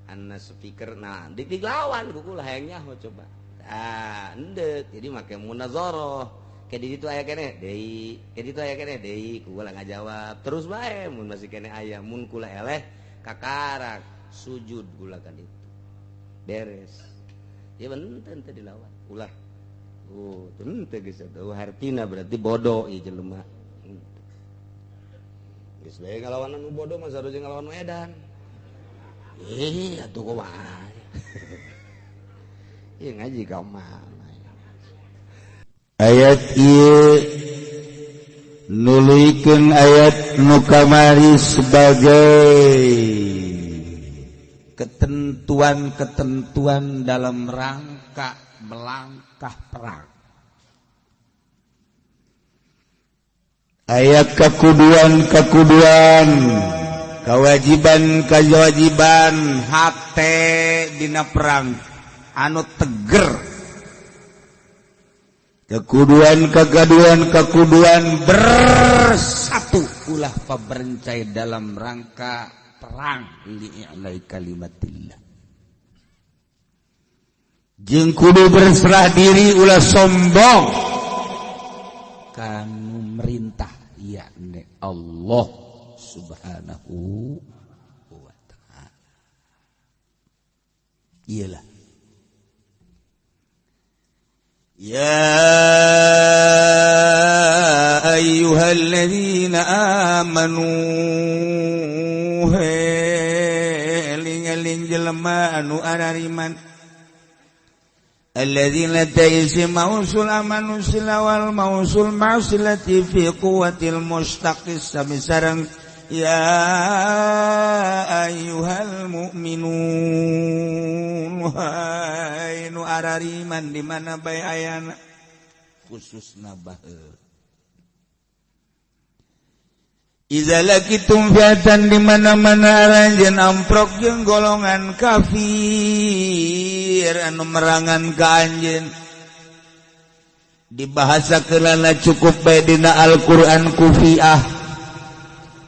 anna speaker nah dilawan kuku lah hayang nyaho coba ah endek jadi make munazarah ke di ditu aya keneh deui ke ditu aya keneh deui kula ngajawab terus bae mun masih keneh aya mun kula eleh kakarak sujud kula kan itu beres ya benten teh dilawan ulah oh teu geus atuh hartina berarti bodoh ieu jelema. Geus bae ngalawan anu bodoh mah sarua ngalawan nu edan. Atuh kumaha. Ieu ngaji ka mana. Ayat ieu nuluykeun ayat nu kamari sebagai ketentuan-ketentuan dalam rangka melangkah perang. Ayat kakuduan-kakuduan, kewajiban-kewajiban hate dina perang anu teger. Kekuduan kagaduan kekuduan bersatu ulah paberencai dalam rangka perang li'ilai kalimatillah. Jeung kudu berserah diri ulah sombong kanu merintah yakni Allah Subhanahu wa ta'ala. Iyalah. Ya ayyuhalladzina amanu eling-eling jelema anu arariman alladzina ta'isi mausul amanu silawal mausul ma'silati fi quwwatil mustaqis sami sareng ya ayyuhal mu'minun hai nu arariman di mana bae ayana khususna baheula iza lakitum fiatan di mana-mana aranjeun amprok jeung golongan kafir anu merangan ka anjeun dibahasakeunana cukup bae dina Al-Qur'an kufiah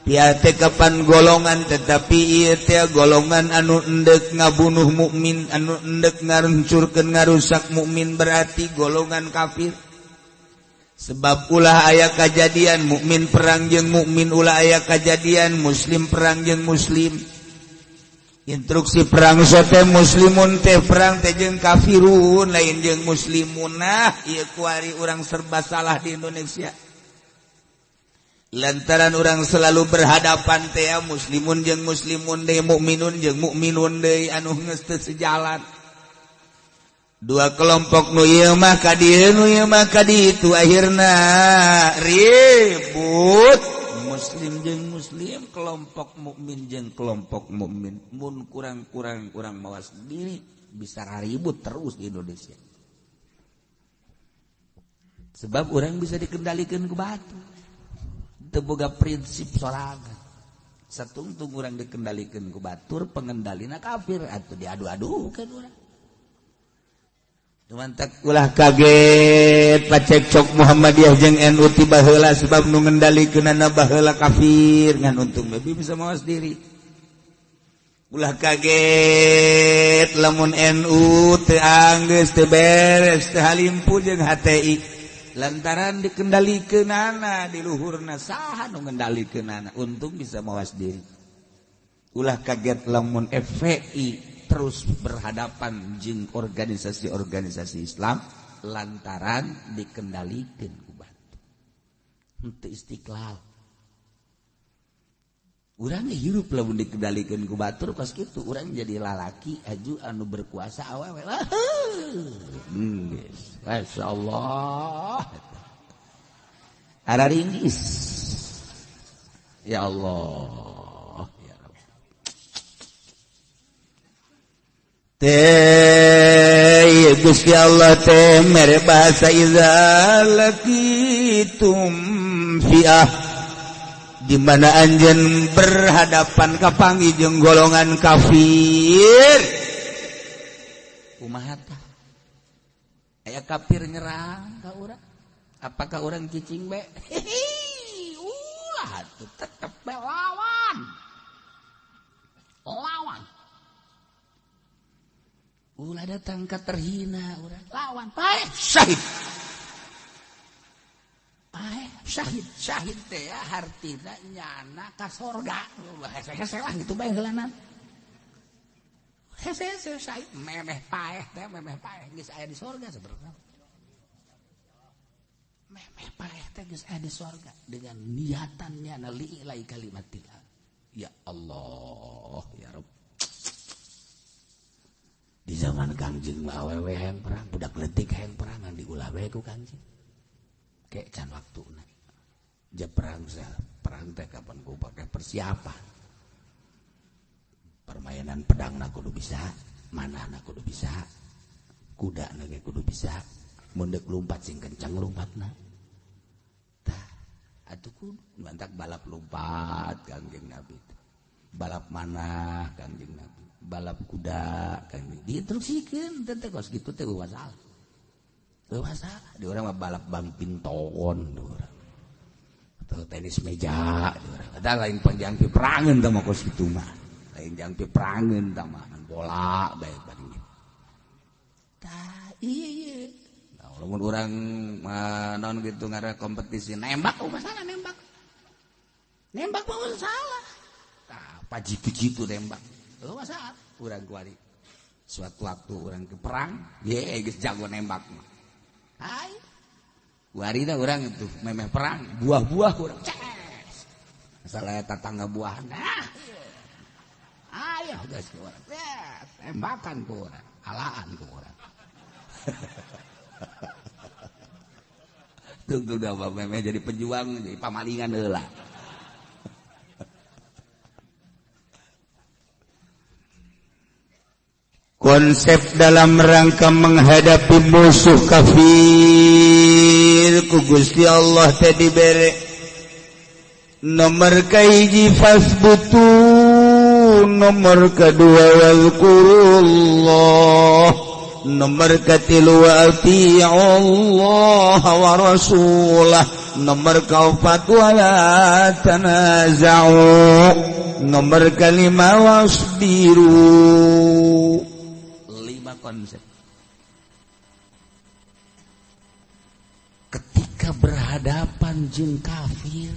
piate kapan golongan tetapi ieu teh golongan anu endek ngabunuh mukmin anu endek ngaruncurkeun ngarusak mukmin berarti golongan kafir. Sebab ulah aya kajadian mukmin perang jeung mukmin, ulah aya kajadian muslim perang jeung muslim. Instruksi perang sote muslimun teh perang teh jeung kafirun lain jeung muslimun. Nah ieu kuari urang serba salah di Indonesia. Lantaran orang selalu berhadapan teh muslimun jeung muslimun deui, mukminun jeung mukminun deui anu geus teu sejalan. Dua kelompok nu ieu mah ka dieu nu ieu mah ka ditu akhirna ribut. Muslim jeung muslim, kelompok mukmin jeung kelompok mukmin. Mun kurang-kurang urang mawas diri bisa ribut terus di Indonesia. Sebab orang bisa dikendalikan ku batu. Teu boga prinsip sorangan. Satungtung urang dikendalikan ku batur, pengendalina kafir atuh diadu-adukeun urang. Mantak ulah kaget pacekcok Muhammadiyah jeung NU ti baheula sebab nu ngendalikeunana baheula kafir ngan untung bae bisa mawas diri. Ulah kaget lamun NU teu anggeus teu beres teu halimpu jeung HTI lantaran dikendalikeunana di luhurna saha nu ngendalikeunana untung bisa mawas diri. Ulah kaget lamun FPI terus berhadapan jeung organisasi-organisasi Islam lantaran dikendalikeun ku batu. Henteu istiqlal. Urang hirup lamun dikendalikeun ku batur kos kitu urang jadi lalaki aju anu berkuasa awewe. Geus. Masyaallah. Araringis. Ya Allah. Teh Gusti Allah teh mere bahasa iza laqitum fi'ah di mana anjeun berhadapan kapanggih jeung golongan kafir. Kumaha tah? Aya kafir nyerang ka urang? Apakah urang cicing bae? Ulah atuh tetep bae lawan. Lawan. Ulah datang ke terhina urang lawan paeh syahid. Paeh syahid, syahid teh ya hartina nyana ka sorga. Hese-hese lah gitu bae heulanan. Hese-hese syahid memeh paeh teh memeh paeh geus aya di sorga sebenarnya. Memeh paeh teh geus aya di sorga dengan niatannya na li'ilai kalimatillah. Ya Allah, ya Rabb. Di zaman Kangjeng mah awewe hayang perang, budak leutik hayang perang ngan diulah we ku Kangjeng. Kek can waktuna. Ja perang perang teh kapan ku pakai persiapan. Permainan pedang na kudu bisa, manah na kudu bisa, kuda na ge kudu bisa, mun deuk lumpat sing kencang lumpatna. Tah, atuh kudu mantak balap lumpat Kangjeng Nabi. Balap manah Kangjeng Nabi, balap kuda Kangjeng. Diinstruksikeun teh kos kitu teh masalah. Teu masalah, di urang mah balap badminton di urang. Atau tenis meja di urang. Ada lain panjang piperangeun tah mah kos kitu mah. Lain jang piperangeun tah mah bola bae paling. Tah ieu. Nah, lamun urang naon gitu ngara kompetisi nembak masalah nembak. Nembak mah salah. Tah pajitu-jitu nembak. Eueuh masalah urang kuari. Suatu waktu urang ke perang, ye geus jago nembak mah. Hai. Kuarina urang itu memeh perang, buah-buah urang ces. Masalah tetangga buah. Nah. Ayo geus ku urang. Tembakan ku urang, alaan ku urang. Tunggu dah memeh jadi pejuang, jadi pamalingan heula. Konsep dalam rangka menghadapi musuh kafir ku Gusti Allah teh dibere nomor kahiji fasbutu, nomor kedua wazkurullah, nomor katilu wa ati'ullah wa rasulah, nomor kaopat wala tanaza'u, nomor kalima wasbiru. Konsep ketika berhadapan jeung kafir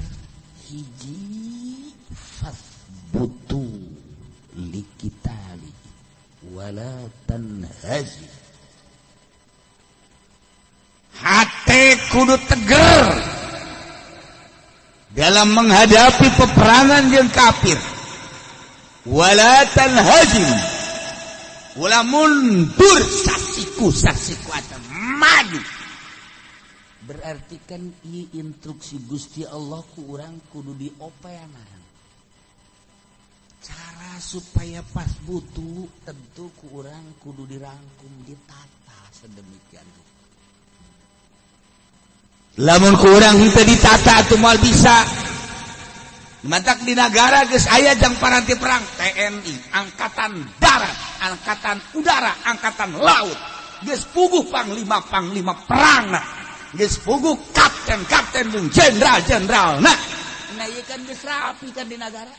hiji fasbutu likitali wala tanhazi, hate kudu tegar dalam menghadapi peperangan jeung kafir, wala tanhazim, ulah mundur sasiku sasiku atau maju. Berarti kan ieu instruksi Gusti Allah ku urang kudu diopeanan. Cara supaya pas butuh tentu ku urang kudu dirangkum, ditata sedemikian rupa. Lamun ku urang henteu ditata atuh moal bisa. Matak di negara geus aya jang paranti perang TNI, Angkatan Darat, Angkatan Udara, Angkatan Laut. Geus puguh panglima-panglima perang nah. Geus puguh kapten-kapten jeung jenderal-jenderal nah. Nah ieu kan geus rapi kan di negara.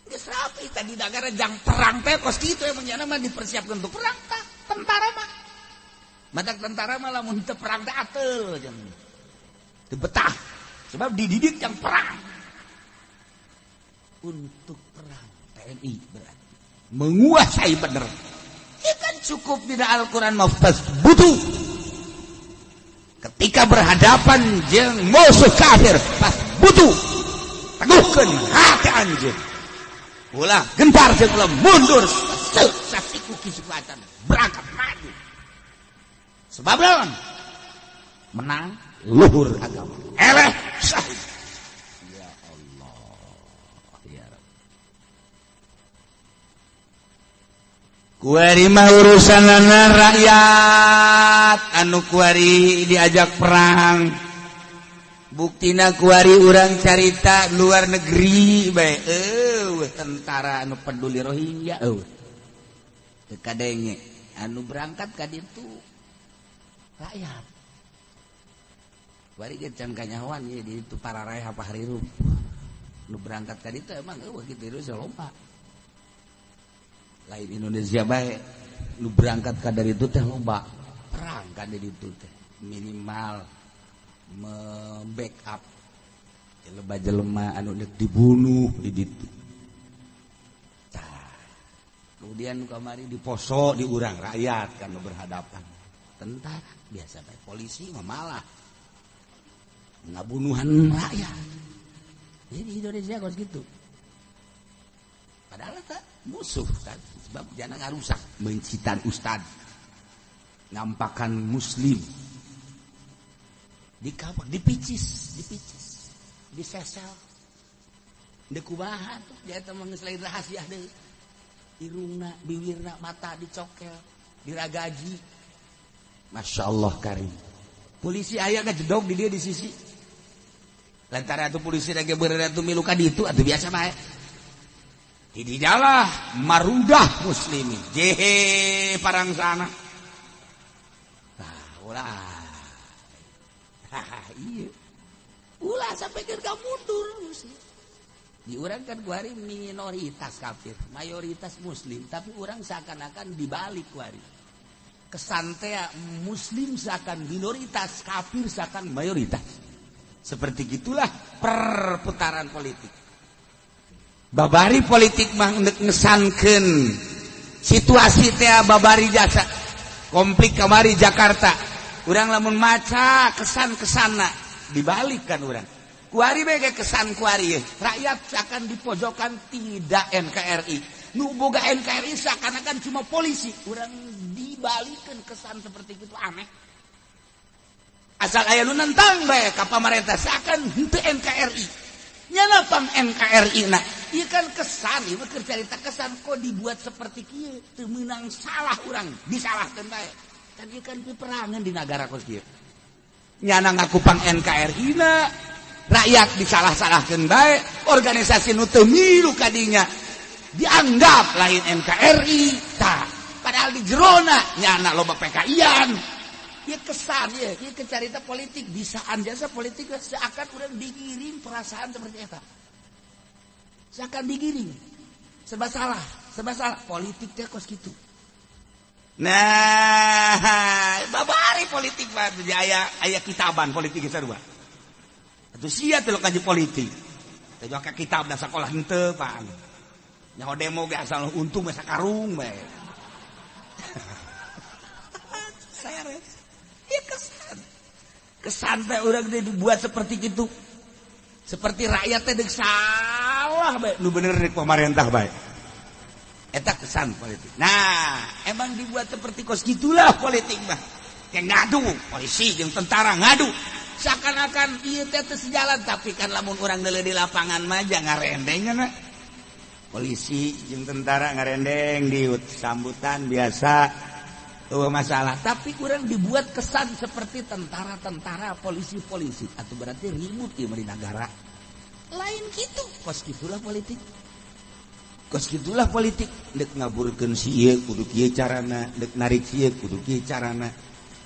Geus rapi tadi di negara jang perang teh kos kitu emang nya mah dipersiapkeun untuk perang tah tentara mah. Matak tentara mah lamun teu perang teh ateul jeung teu betah. Sebab dididik yang perang. Untuk perang TNI berarti menguasai bener. Ya kan cukup di Al-Quran maftas butuh. Ketika berhadapan jeung musuh kafir pas butuh teguhkeun hati anjeun. Ulah gentar jeung ulah mundur sasiku kisukatan berangkat maju. Sebab lawan menang luhur agama. Eleh syahid. Ya Allah, ya Rabb. Kuari mah urusanana rakyat anu kuari diajak perang. Buktina kuari urang carita luar negeri bae eueuh tentara anu peduli Rohingya eueuh. Teu kadenge anu berangkat ka ditu rakyat. Bari ge can kanyahoan ye di itu para raya apa harirup. Nu berangkat ka ditu emang eueuh kitu Indonesia loba. Lain Indonesia bae nu berangkat ka dari itu teh loba. Perang ka dari itu teh minimal membackup jelema-jelema anu deuk dibunuh di ditu. Tah. Kemudian kamari di Poso di urang rakyat kan nu berhadapan. Tentara biasa bae, polisi mah malah ngabunuhan rakyat. Jadi Indonesia kos gitu. Padahal tak musuh kan, sebab jangan ngarusak mencitan ustad, ngampakan muslim, dikapak, dipicis, dipicis, disesel, dikubahan tuh dia teman lain rahasia deh, irungna, biwirna, mata dicokel, diragaji, masya Allah karim. Polisi aya ngajedog di dia di sisi. Lantaran atuh polisi lagi berada tuh milu ka ditu atuh biasa bae. Dididalah marudah muslimin. Jehe parang sana. Nah, ulah. Iya. Ulah sampai keur mundur muslim. Di urang kan kuari minoritas kafir, mayoritas muslim, tapi urang seakan-akan dibalik kuari. Kesan teh muslim seakan minoritas, kafir seakan mayoritas. Seperti gitulah perputaran politik. Babari politik mah ngesankeun situasi teh babari jasa konflik kamari Jakarta. Urang lamun maca kesan-kesana dibalikkan urang. Kuari bae kesan kuari rakyat seakan dipojokan tidak NKRI. Nu boga NKRI seakan-akan cuma polisi. Urang dibalikan kesan seperti itu aneh. Asal aya nu nentang bae ka pamarentah seakan henteu NKRI. Nyana pang NKRI na. Ieu kan kesan, ieu keur carita kesan kok dibuat seperti kieu, teu meunang salah urang, disalahkeun bae. Kan ieu kan peperangan di nagara kos kieu. Nyana ngaku pang NKRI na, rakyat disalah-salahkeun bae, organisasi nu teu milu kadinya dianggap lain NKRI, tah padahal di jerona nyana loba PKI-an. Ya kesan ya, ya kecarita politik bisaan jasa politik seakan udah digiring perasaan seperti eta. Seakan digiring. Serba salah politik teh kos kitu. Nah, babari politik mah aya aya kitaban politik sarua. Atuh sia teh kaji politik. Teh ka kitab da sakolah henteu pan. Nyaho demo ge asal untung we sakarung bae. Seres. Ya kesan. Kesan teh urang teh dibuat seperti gitu. Seperti rakyat teh deuk salah bae, nu bener deuk pemerintah bae. Eta kesan politik. Nah, emang dibuat seperti kos gitulah politik mah. Yang ngadu, polisi jeung tentara ngadu. Seakan-akan ieu teh teu sejalan, tapi kan lamun urang deuleu di lapangan mah jangan ngarendeng na. Polisi jeung tentara ngarendeng di sambutan biasa. Oh, masalah, tapi kurang dibuat kesan seperti tentara-tentara, polisi-polisi, atau berarti ribut ya di negara. Lain gitu, kos gitulah politik. Kos gitulah politik. Dek ngaburkeun si ieu kudu kieu carana, dek narik si ieu kudu kieu carana.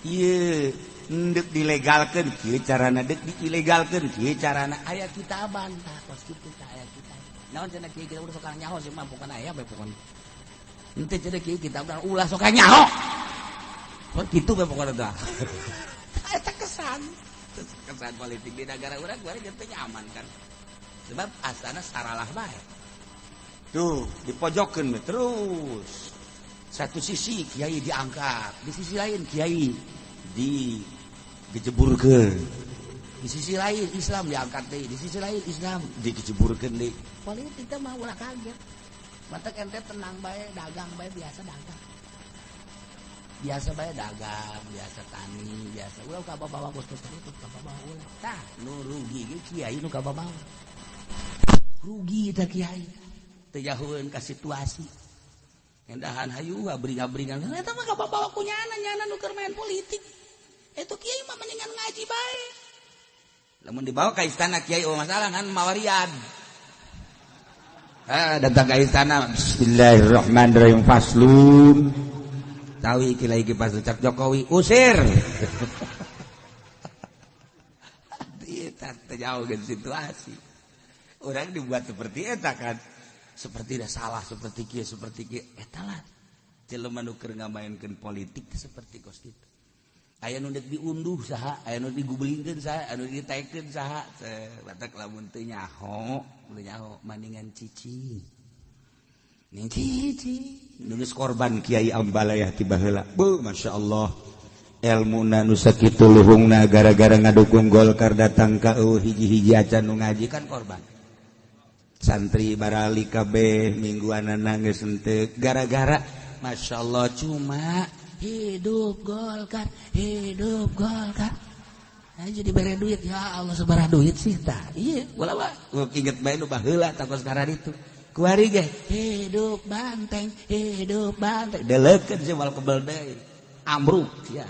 Ieu dek dilegalkeun kieu carana, dek diilegalkeun kieu carana. Aya kitaban tah kos kitu tah aya kitab. Naon cenah kieu kita udah sok nyaho sih mah bukan aya bae pokona. Henteu cenah kieu kita udah ulah sok nyaho. Oh, gitu bae pokona tah. Eta kesan. Kesan politik di negara urang kuari teu nyaman kan. Sebab asana saralah bae. Tuh, dipojokkeun terus. Satu sisi kiai diangkat, di sisi lain kiai digejeburkeun. Di sisi lain Islam diangkat deui, di sisi lain Islam digejeburkeun deui. Politik teh mah ulah kaget. Matak ente tenang bae, dagang bae biasa dagang. Biasa bae dagang, biasa tani, biasa ulah ka bawa kos-kos itu ka bawa ulah. Tah, nu rugi ge kiai nu ka bawa. Rugi teh kiai. Teu jahueun ka situasi. Endahan hayu abring-abringan. Eta mah ka bawa ku nyana, nyana nu keur main politik. Eta kiai mah mendingan ngaji bae. Lamun dibawa ka istana kiai oh masalah kan mawarian. Ah, datang ke istana, bismillahirrahmanirrahim faslun. Tahu iki lagi pas ucap Jokowi usir. Tidak jauh ke situasi. Orang dibuat seperti eta kan. Seperti dah salah, seperti kieu, seperti kieu. Eta lah. Jelema nu keur ngamaenkeun politik seperti kos kitu. Aya nu deuk diunduh saha, aya nu digubelingkeun saha, aya nu ditaekeun saha. Batak lamun teu nyaho, teu nyaho maningan cicing. Ning cicing. Nulis korban Kiai Ambalaya ti baheula. Beuh, masyaallah. Ilmuna nu sakitu luhungna gara-gara ngadukung Golkar datang ka hiji-hiji acan nu ngaji kan korban. Santri barali kabeh mingguan nangis henteu gara-gara Masya Allah cuma hidup Golkar, hidup Golkar. Nah, jadi bere duit ya Allah sabaraha duit sih tah. Iya, ulah mah inget bae nu baheula tah sekarang itu. Kuari ge hidup banteng, hidup banteng. Deleukeun sih wal kebel deui. Amruk ya.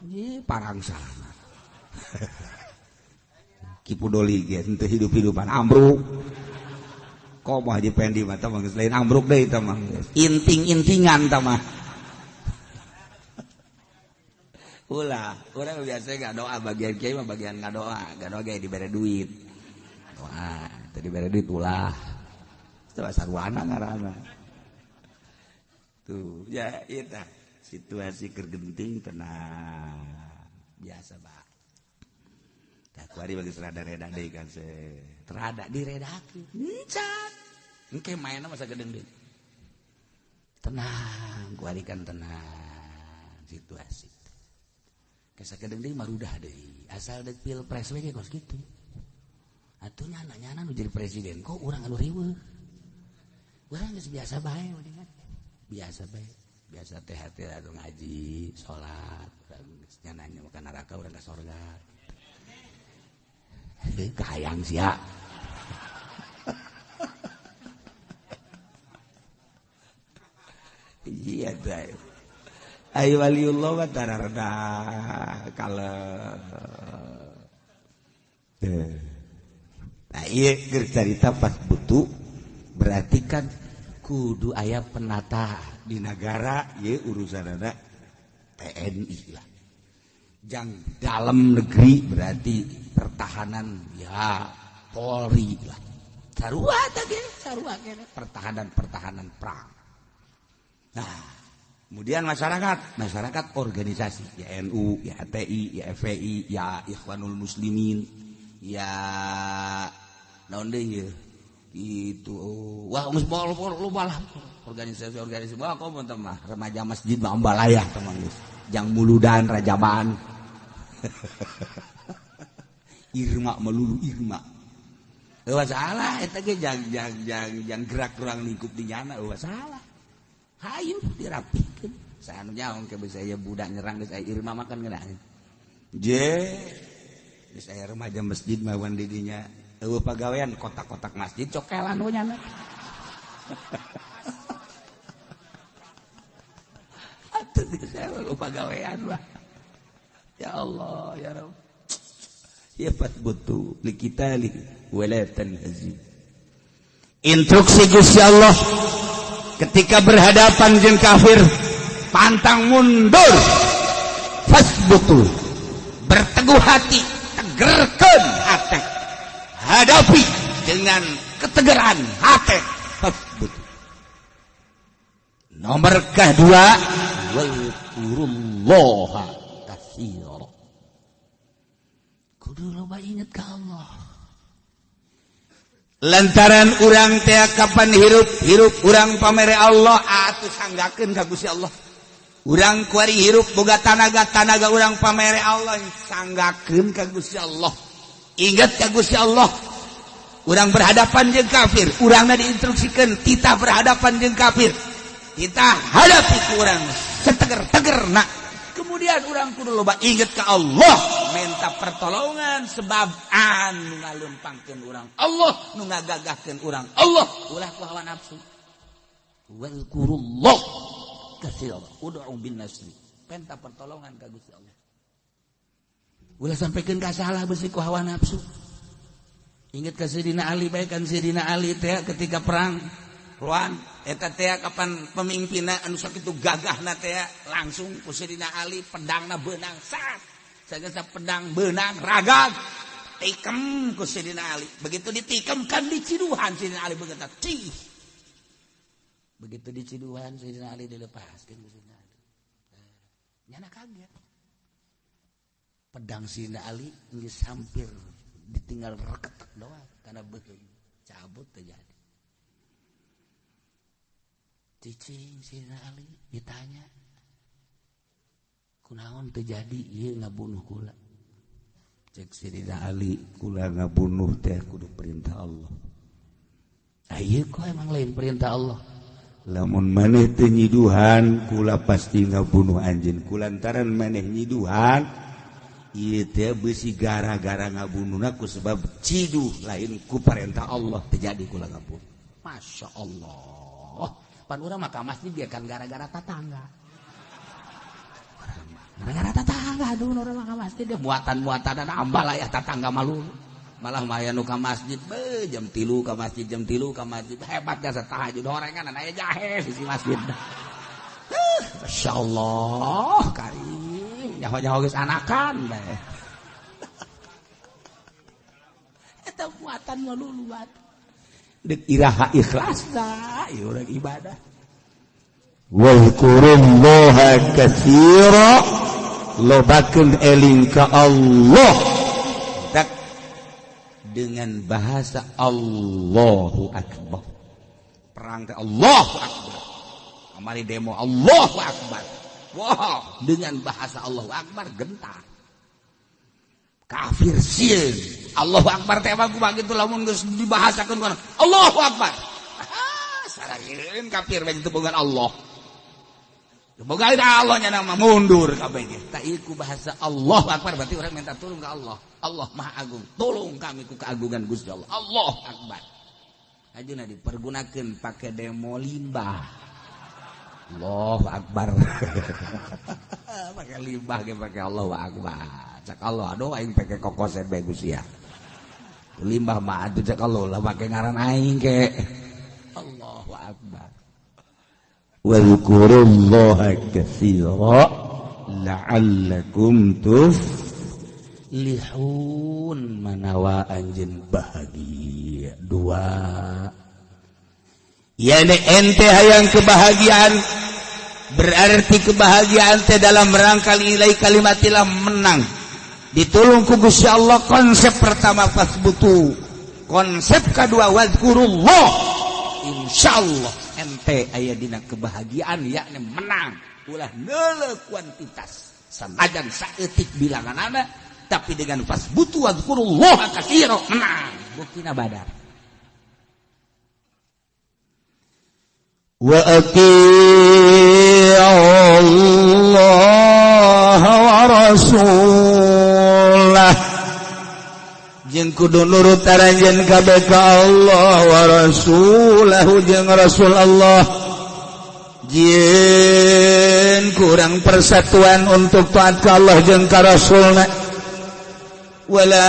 Ye parangsana. Kipudoli ge henteu hidup-hidupan ambruk. Komo Haji Pendi mah tah mah geus lain ambruk deui tah mah. Inting-intingan tah mah. Ulah, urang biasa ngadoa bagian kiai mah bagian ngadoa, ngadoa ge dibere duit. Doa, teu dibere duit ulah. Itu sarwana ngaranna. Tuh, ya ieu tah situasi keur genting tenang. Biasa, Pak. Tah kuari bagi rada-reda deui kan se. Terada diredakeun. Encan. Engke maenna masa gedeng deui. Tenang, kuari kan tenang situasi. Kesakedeng deui marudah deui. Asal deuk pilpres we ge kos kitu. Atuh nyana-nyana nu jadi presiden kok urang anu riweuh. Urang geus biasa bae mendingan. Biasa bae. Biasa teh hati atuh ngaji, salat, urang geus nyananya makan neraka urang ka sorga. Kahayang sia. Iya teh. Ayo waliullah wa tararda kalau nah iya carita pas butuh berarti kan kudu aya penata di negara ieu urusanana TNI lah. Jang dalam negeri berarti pertahanan ya Polri lah. Sarua teh ge, sarua kene pertahanan-pertahanan perang. Nah, kemudian masyarakat organisasi ya NU, ya HTI, ya FPI, ya Ikhwanul Muslimin, ya naon deui ieu itu wah geus loba lah organisasi-organisasi wah komo teh mah remaja masjid mah ambalayah teman geus jang muludan rajaban Irma melulu Irma eueuh salah eta ge jang jang jang jang gerak ruang lingkup di nyana eueuh salah hayu dirapikeun saanu nyaong ke bisa aya budak nyerang geus aya Irma makan geuna je geus aya remaja masjid mah wan di dinya eueuh pagawean kotak-kotak masjid cokelan we nyana atuh geus aya pagawean mah ya Allah ya Rabb ya fatbutu likitali wala tanhazim. Instruksi Gusti Allah ketika berhadapan jeung kafir pantang mundur, fasbutu, berteguh hati, tegerkeun hati, hadapi dengan ketegaran hati, fasbutu. Nomor kedua, wazkurullaha katsira. Kudu loba inget ka Allah. Lantaran urang teh kapan hirup urang pamere Allah atuh sanggakeun ka Gusti Allah. Urang kuari hirup boga tanaga urang pamere Allah sanggakeun ka Gusti Allah. Ingat ka Gusti Allah. Urang berhadapan jeung kafir, urangna diinstruksikeun titah berhadapan jeung kafir. Kita hadapi ku urang seteger-tegerna. Kemudian urang kudu loba inget ka Allah, minta pertolongan sebab anu ngalempangkeun urang Allah, nu ngagagahkeun urang Allah, ulah ku hawa nafsu. Wazkurullah katsira, ud'u bin nasri. Minta pertolongan ka Gusti Allah. Ulah sampaikan ka salah beusi ku hawa nafsu. Ingat ka Sayyidina Ali bae kan Sayyidina Ali teh ketika perang Ruan eta teh kapan pemimpinna anu sakitu gagahna teh langsung ku Sayyidina Ali pedangna beunang sat sagesa pedang beunang ragag tikem ku Sayyidina Ali. Begitu ditikem kan diciduhan Sayyidina Ali begitu cih. Begitu diciduhan Sayyidina Ali dilepaskeun ku Sayyidina Ali. Nyana kaget. Pedang Sayyidina Ali geus hampir ditinggal reketek doang karena beuheung cabut teh jadi. Cicing Sayyidina Ali ditanya, Kunaon teu jadi ieu ngabunuh kula? Cek Sayyidina Ali, kula ngabunuh teh kudu perintah Allah. Ieu kok emang lain perintah Allah? Lamun maneh teu nyiduhan, kula pasti ngabunuh anjeun. Kulantaran maneh nyiduhan, ieu teh beusi gara-gara ngabunuhna ku sebab ciduh lain ku perintah Allah, teu jadi kula ngabunuh. Masya Allah. Pan urang mah ka masjid dia kan gara-gara tatangga. Gara-gara tatangga dulu urang mah ka masjid dia muatan-muatan ambal aya tatangga malu. Malah maya nu ka masjid be jam 3 ka masjid, jam 3 ka masjid, hebat jasa tahajud horengan aya jahe di masjid. Masya Allah karim nyaho-nyaho geus anakan bae. Eta muatan malulu atuh. Deuk iraha ikhlasna ieu urang ibadah. Wazkurullaha katsira, lobakeun eling ka Allah dengan bahasa Allahu Akbar. Perang teh Allahu Akbar. Kamari demo Allahu Akbar. Wow, dengan bahasa Allahu Akbar gentar. Kafir sieun. Allahu Akbar teh mah kumaha kitu lamun geus dibahasakeun kana Allahu Akbar. Sarangieun kafir bae teu boga Allah. Boga Allah nya mah mundur kabeh ge. Tah ieu ku bahasa Allahu Akbar berarti urang minta tolong ka Allah. Allah Maha Agung, tolong kami ku keagungan Gusti Allah. Allah Akbar. Ajeuna dipergunakeun pake demo limbah. Allahu Akbar. Pake limbah ge pake Allahu Akbar. Cak Allah, aduh aing pake kokosen bae Gusti ya. Limbah mah atuh cak Allah lah pake ngaran aing ke. Allahu Akbar. Wadhkurullaha katsira la'allakum tuflihun. Manawa anjeun bahagia. Dua, yani ente hayang kebahagiaan, berarti kebahagiaan teh dalam rangka ilai kalimatillah menang ditulung ku Gusti Allah. Konsep pertama fasbutu, konsep kedua wadhkurullah. Insyaallah ente aya dina kebahagiaan, yakni menang. Ulah neuleuh kuantitas sanajan saeutik bilanganana, tapi dengan fasbutu wadhkurullah katsira menang. Buktina Badar. Wa atii'u Allah wa rasulah, jeung kudu nurut aranjeun kabeh ka Allah wa rasulahu jeung rasul Allah. Jieun kurang persatuan untuk taat ka Allah jeung ka rasulna. Wala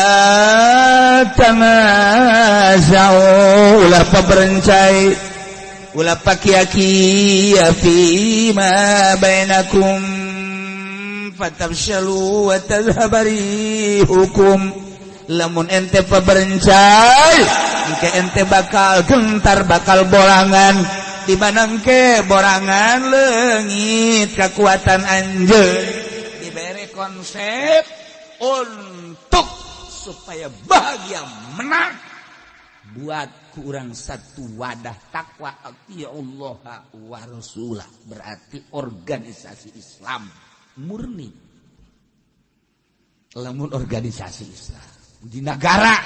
tanaza'u, ulah paberencai, ulah pakia-kia fima bainakum fatafshalu wa tadhhaba rihukum. Lamun ente paberencai engke ente bakal gentar, bakal borangan. Di mana engke borangan leungit kekuatan anjeun. Dibere konsep untuk supaya bahagia menang, buat kurang satu wadah takwa Allah wa rasulah, berarti organisasi Islam murni. Lamun organisasi Islam di negara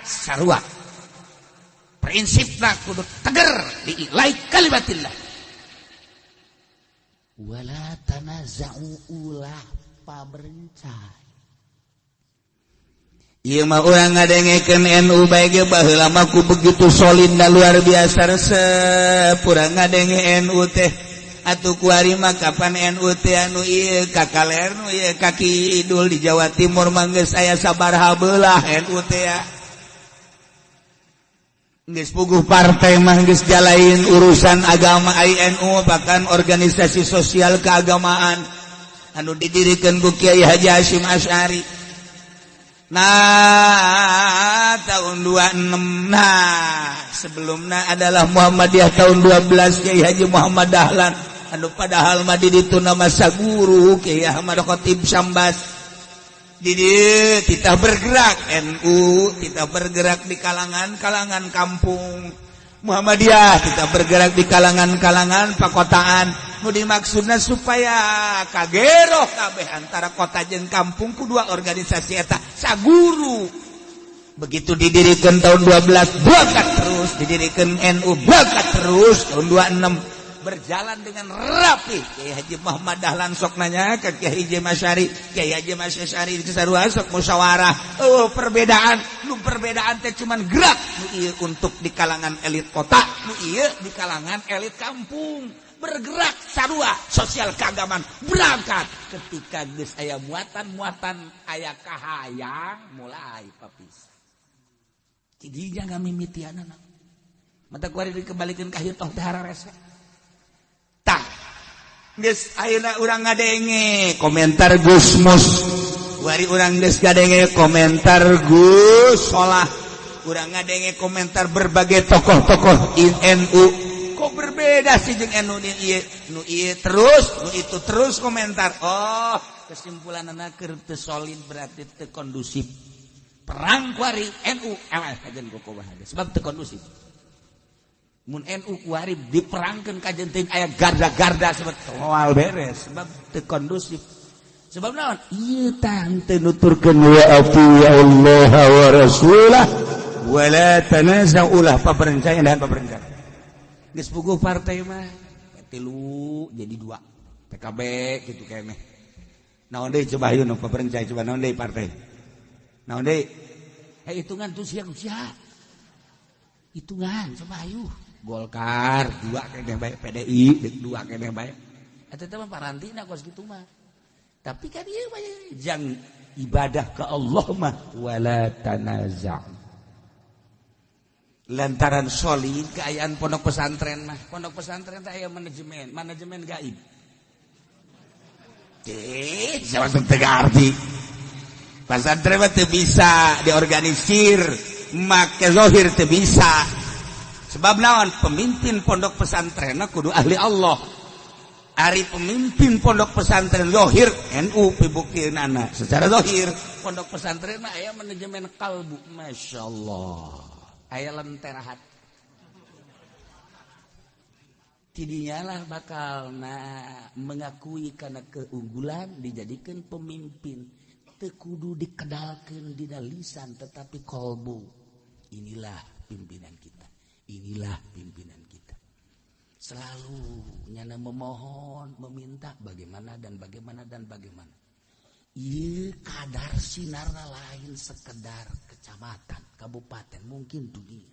sarua prinsipna kudu teger di ilai kalimatillah. Wala tanaza'u, ulah paberencai. Ieu mah urang ngadengekeun NU bae ge baheula mah ku begitu solid dan luar biasa resep urang ngadenge NU teh. Atuh kuari mah kapan NU teh anu ieu ka kaler nu ieu ka kidul di Jawa Timur mah geus aya sabaraha beulah NU teh ya. Geus puguh partai mah geus jalain urusan agama INU, bahkan organisasi sosial keagamaan anu didirikan ku Kiai Haji Hasyim Asy'ari. Nah, tahun 26. Nah, sebelumnya adalah Muhammadiyah tahun 12 Kiai Haji Muhammad Dahlan. Anu padahal mah di ditu nama saguru Kiai Ahmad Khatib Sambas. Di titah bergerak NU, titah bergerak di kalangan-kalangan kampung. Muhammadiyah titah bergerak di kalangan-kalangan pakotaan. Nu dimaksudna supaya kagero kabeh antara kota jeung kampung ku dua organisasi eta saguru. Begitu didirikan tahun 12 bakat terus, didirikan NU bakat terus tahun 26 berjalan dengan rapi. Kiai Haji Muhammad Dahlan sok nanya ke Kiai Haji Masyari, Kiai Haji Masyari sarua sok musyawarah. Oh, perbedaan, nu perbedaan teh cuman gerak nu ieu untuk di kalangan elit kota, nu ieu di kalangan elit kampung. Bergerak sarua sosial keagamaan berangkat. Ketika geus aya muatan-muatan aya kahayang mulai papisah. Tidinya ngamimitianana. Mata kuari dikembalikan ka hieuh teh hararese. Tah, geus ayeuna urang ngadenge komentar Gus Mus. Kuari urang geus ngadenge komentar Gus Solah. Urang ngadenge komentar berbagai tokoh-tokoh NU. Kok berbeda sih jeung NU nu ieu? Nu ieu terus, nu itu terus komentar. Oh, kesimpulanana keur teu solid berarti teu kondusif. Perang kuari NU eleh kajen kumaha sebab teu kondusif. Mun NU kuari diperangkeun kajen teuing aya garda-garda sebab moal beres sebab teu kondusif. Sebab naon? Ieu tah teu nuturkeun wa ati Allah wa rasulah wa la tanaza'u ulah paperencana dan paperencana. Geus puguh partai mah tilu jadi dua. PKB gitu keneh. Naon deui coba hayu nu paperencana coba naon deui partai. Naon deui? Eh hitungan tuh siang sia. Hitungan coba hayu. Golkar dua keneh bae, PDI dua keneh bae. Eta teh mah parantina kos kitu mah. Tapi kan ieu mah jang ibadah ke Allah mah wala tanaza'. Lantaran solid keayaan pondok pesantren mah. Pondok pesantren teh aya manajemen, manajemen gaib. Eh, siapa teu ngarti. Pesantren mah teu bisa diorganisir, make zahir teu bisa. Sebab naon? Pemimpin pondok pesantren kudu ahli Allah. Ari pemimpin pondok pesantren zahir NU pibuktinana secara zahir pondok pesantren mah aya manajemen kalbu, Masya Allah. Aya lentera hati. Tidinyalah bakal na mengakui karena keunggulan dijadikan pemimpin. Teu kudu dikedalkeun dina lisan tetapi kolbu. Inilah pimpinan kita. Inilah pimpinan kita. Selalu nyana memohon, meminta bagaimana dan bagaimana dan bagaimana. Ieu kadar sinarna lain sekedar kecamatan, kabupaten, mungkin dunia.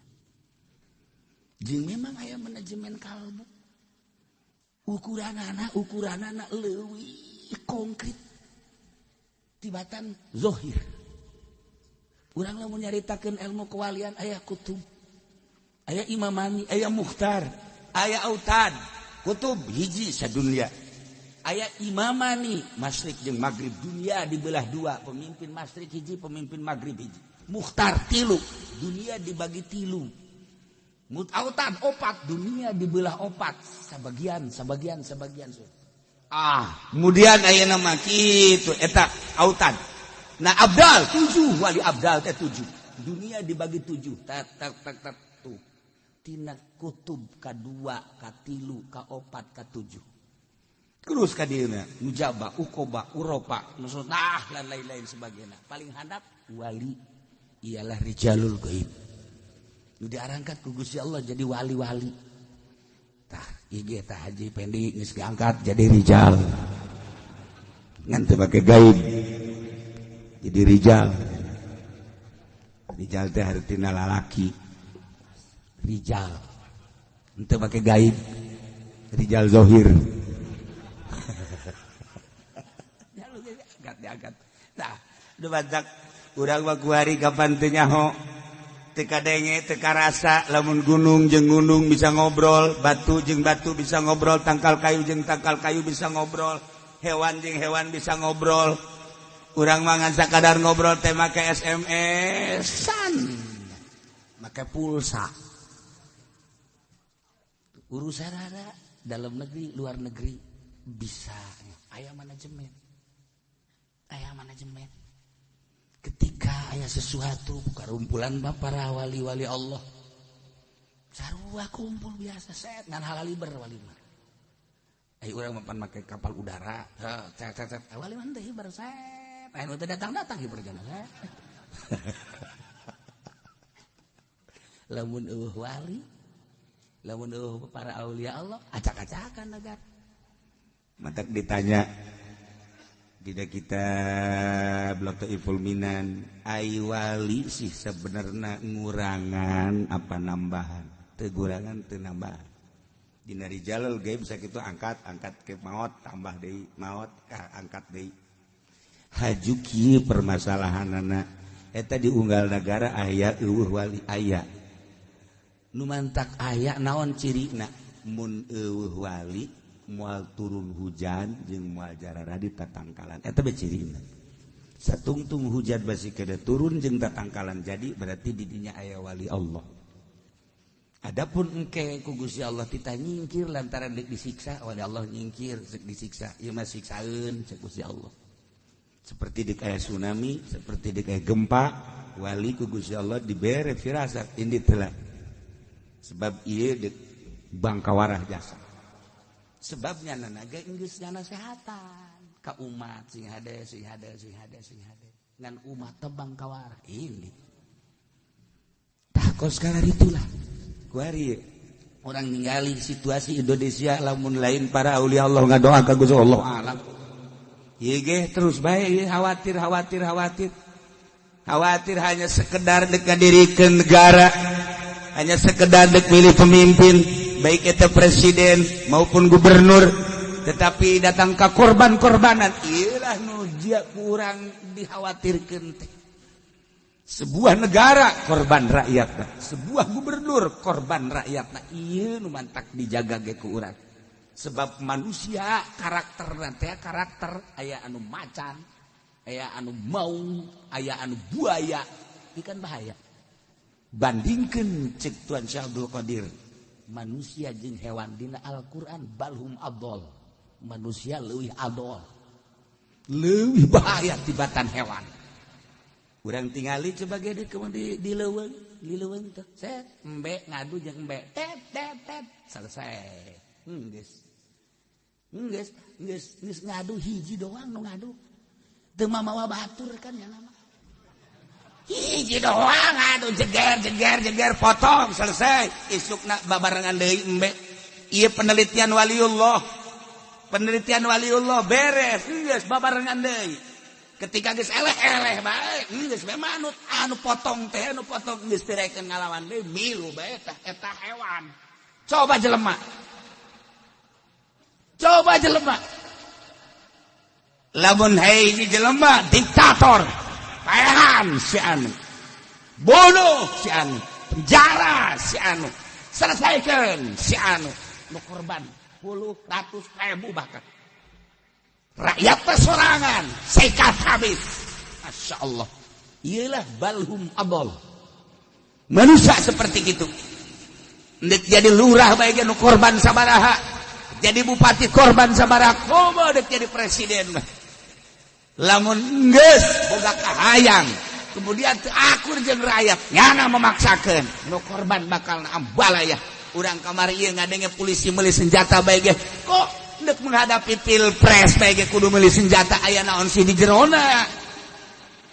Jeung memang aya manajemen kalbu. Ukuranana leuwih konkret tibatan zohir. Urang lamun nyaritakeun ilmu kewalian aya kutub, aya imamani, aya mukhtar, aya autad, kutub hiji sadunya. Aya imamani, masyrik jeung maghrib dunia dibelah dua, pemimpin masyrik hiji, pemimpin maghrib hiji. Mukhtar tilu, dunia dibagi tilu. Autad opat, dunia dibelah opat, sabagian, sabagian, sabagian. Ah, kemudian aya nama kitu eta autad. Nah abdal tujuh, wali abdal teh tujuh. Dunia dibagi tujuh. Tak tak tak tak tuh. Tina kutub kadua, katilu, kaopat, katujuh. Terus ka dieuna mujaba, ukoba, uropa, nah dan lain-lain sebagainya. Paling handap wali ialah rijalul gaib. Nu diarangkat ku Gusti Allah jadi wali-wali. Tah, ieu tah Haji Pendi geus diangkat jadi rijal. Ngan teu make gaib. Jadi rijal. Rijal teh hartina lalaki. Rijal. Henteu make gaib. Rijal zohir. Diangkat diangkat. Tah, nu badak urang mah kuari kapan teu nyaho. Teu kadenge teu karasa lamun gunung jeung gunung bisa ngobrol, batu jeung batu bisa ngobrol, tangkal kayu jeung tangkal kayu bisa ngobrol, hewan jeung hewan bisa ngobrol. Urang mah ngan sakadar ngobrol teh make SMS-an, make pulsa. Urusan ada dalam negeri, luar negeri bisa. Aya manajemen. Aya manajemen. Ketika aya sesuatu karumpulan para wali-wali Allah. Sarua kumpul biasa set ngan halali berwali mah. Ayo urang mapan make kapal udara. Cet cet cet. Wali mah teh hiber set. Anu teh datang-datang hiber jana. Lamun eueuh wali, lamun eueuh para aulia Allah, acak-acakan negara. Matak ditanya tidak kita Lataiful Minan, ai wali sih sebenarnya ngurangan apa nambahan? Tegurangan teu nambahan. Dina rijalul gaib sakitu angkat angkat ke maot tambah deui maot angkat deui. Haju kieu permasalahanana eta di unggal negara aya eueuh wali aya. Nu mantak aya naon cirina? Mun eueuh wali moal turun hujan jeung moal jarara di tatangkalan. Eta be cirina. Satungtung hujan basi kada turun jeung tatangkalan jadi berarti di dinya aya wali Allah. Adapun engke ku Gusti Allah tita nyingkir lantaran deuk disiksa wali Allah nyingkir deuk disiksa ieu mah siksaeun cek Gusti Allah. Seperti deuk aya tsunami, seperti deuk aya gempa, wali ku Gusti Allah dibere firasat indit heula. Sebab ieu deuk bangkawarah jasa. Sebabnya nanaga geus nasehatan ka umat sing hade sing hade sing hade sing hade ngan umat teh bangkawarah ini. Tah kos sekarang itulah kuari orang ningali situasi Indonesia lamun lain para aulia Allah ngadoa ka Gusti Allah alam. Ieu ge terus bae khawatir khawatir khawatir. Khawatir hanya sekedar dek ngadirikeun negara, hanya sekedar dek milih pemimpin, baik itu presiden maupun gubernur, tetapi datang ke korban-korbanan iyalah nu kurang dikhawatirkeun teh. Sebuah negara korban rakyatna, sebuah gubernur korban rakyatna, ieu nu mantak dijaga ge ku urang. Sebab manusia karakterna teh karakter aya anu macan, aya anu maung, aya anu buaya, ieu kan bahaya. Bandingkeun cek Tuan Syekh Abdul Qadir, manusia jeung hewan dina Al-Qur'an balhum adol. Manusia leuwih adol. Leuwih bahaya tibatan hewan. Urang tingali coba ge di leuweung teh. Set embe ngadu jeung embe tet tet tet selesai. Geus. Geus geus geus ngadu hiji doang nu ngadu. Teu mamawa batur kan ya nama. Hiji doang aduh jeger jeger jeger potong selesai. Isukna babarengan deui embe. Ieu penelitian waliullah. Penelitian waliullah beres geus babarengan deui. Ketika geus eleh-eleh bae geus bae manut anu potong teh anu potong geus tirekeun ngalawan deui milu bae tah eta hewan. Coba jelema. Coba jelema. Lamun hiji jelema diktator, paehan si anu, bunuh si anu, penjara si anu, selesaikan si anu, nu korban puluh ratus ribu bahkan. Rakyat persorangan sikat habis. Masya Allah. Iyalah balhum abol. Manusia seperti itu. Ndek jadi lurah bae nu korban sabaraha, jadi bupati korban sabaraha, komo dek jadi presiden mah. Lamun geus boga kahayang, kemudian teu akur jeung rakyat, nyana memaksakeun, nu korban bakal ambalaya. Urang kamari ieu ngadenge polisi meuli senjata bae ge, kok dek menghadapi pilpres bae ge kudu meuli senjata aya naon sih di jerona.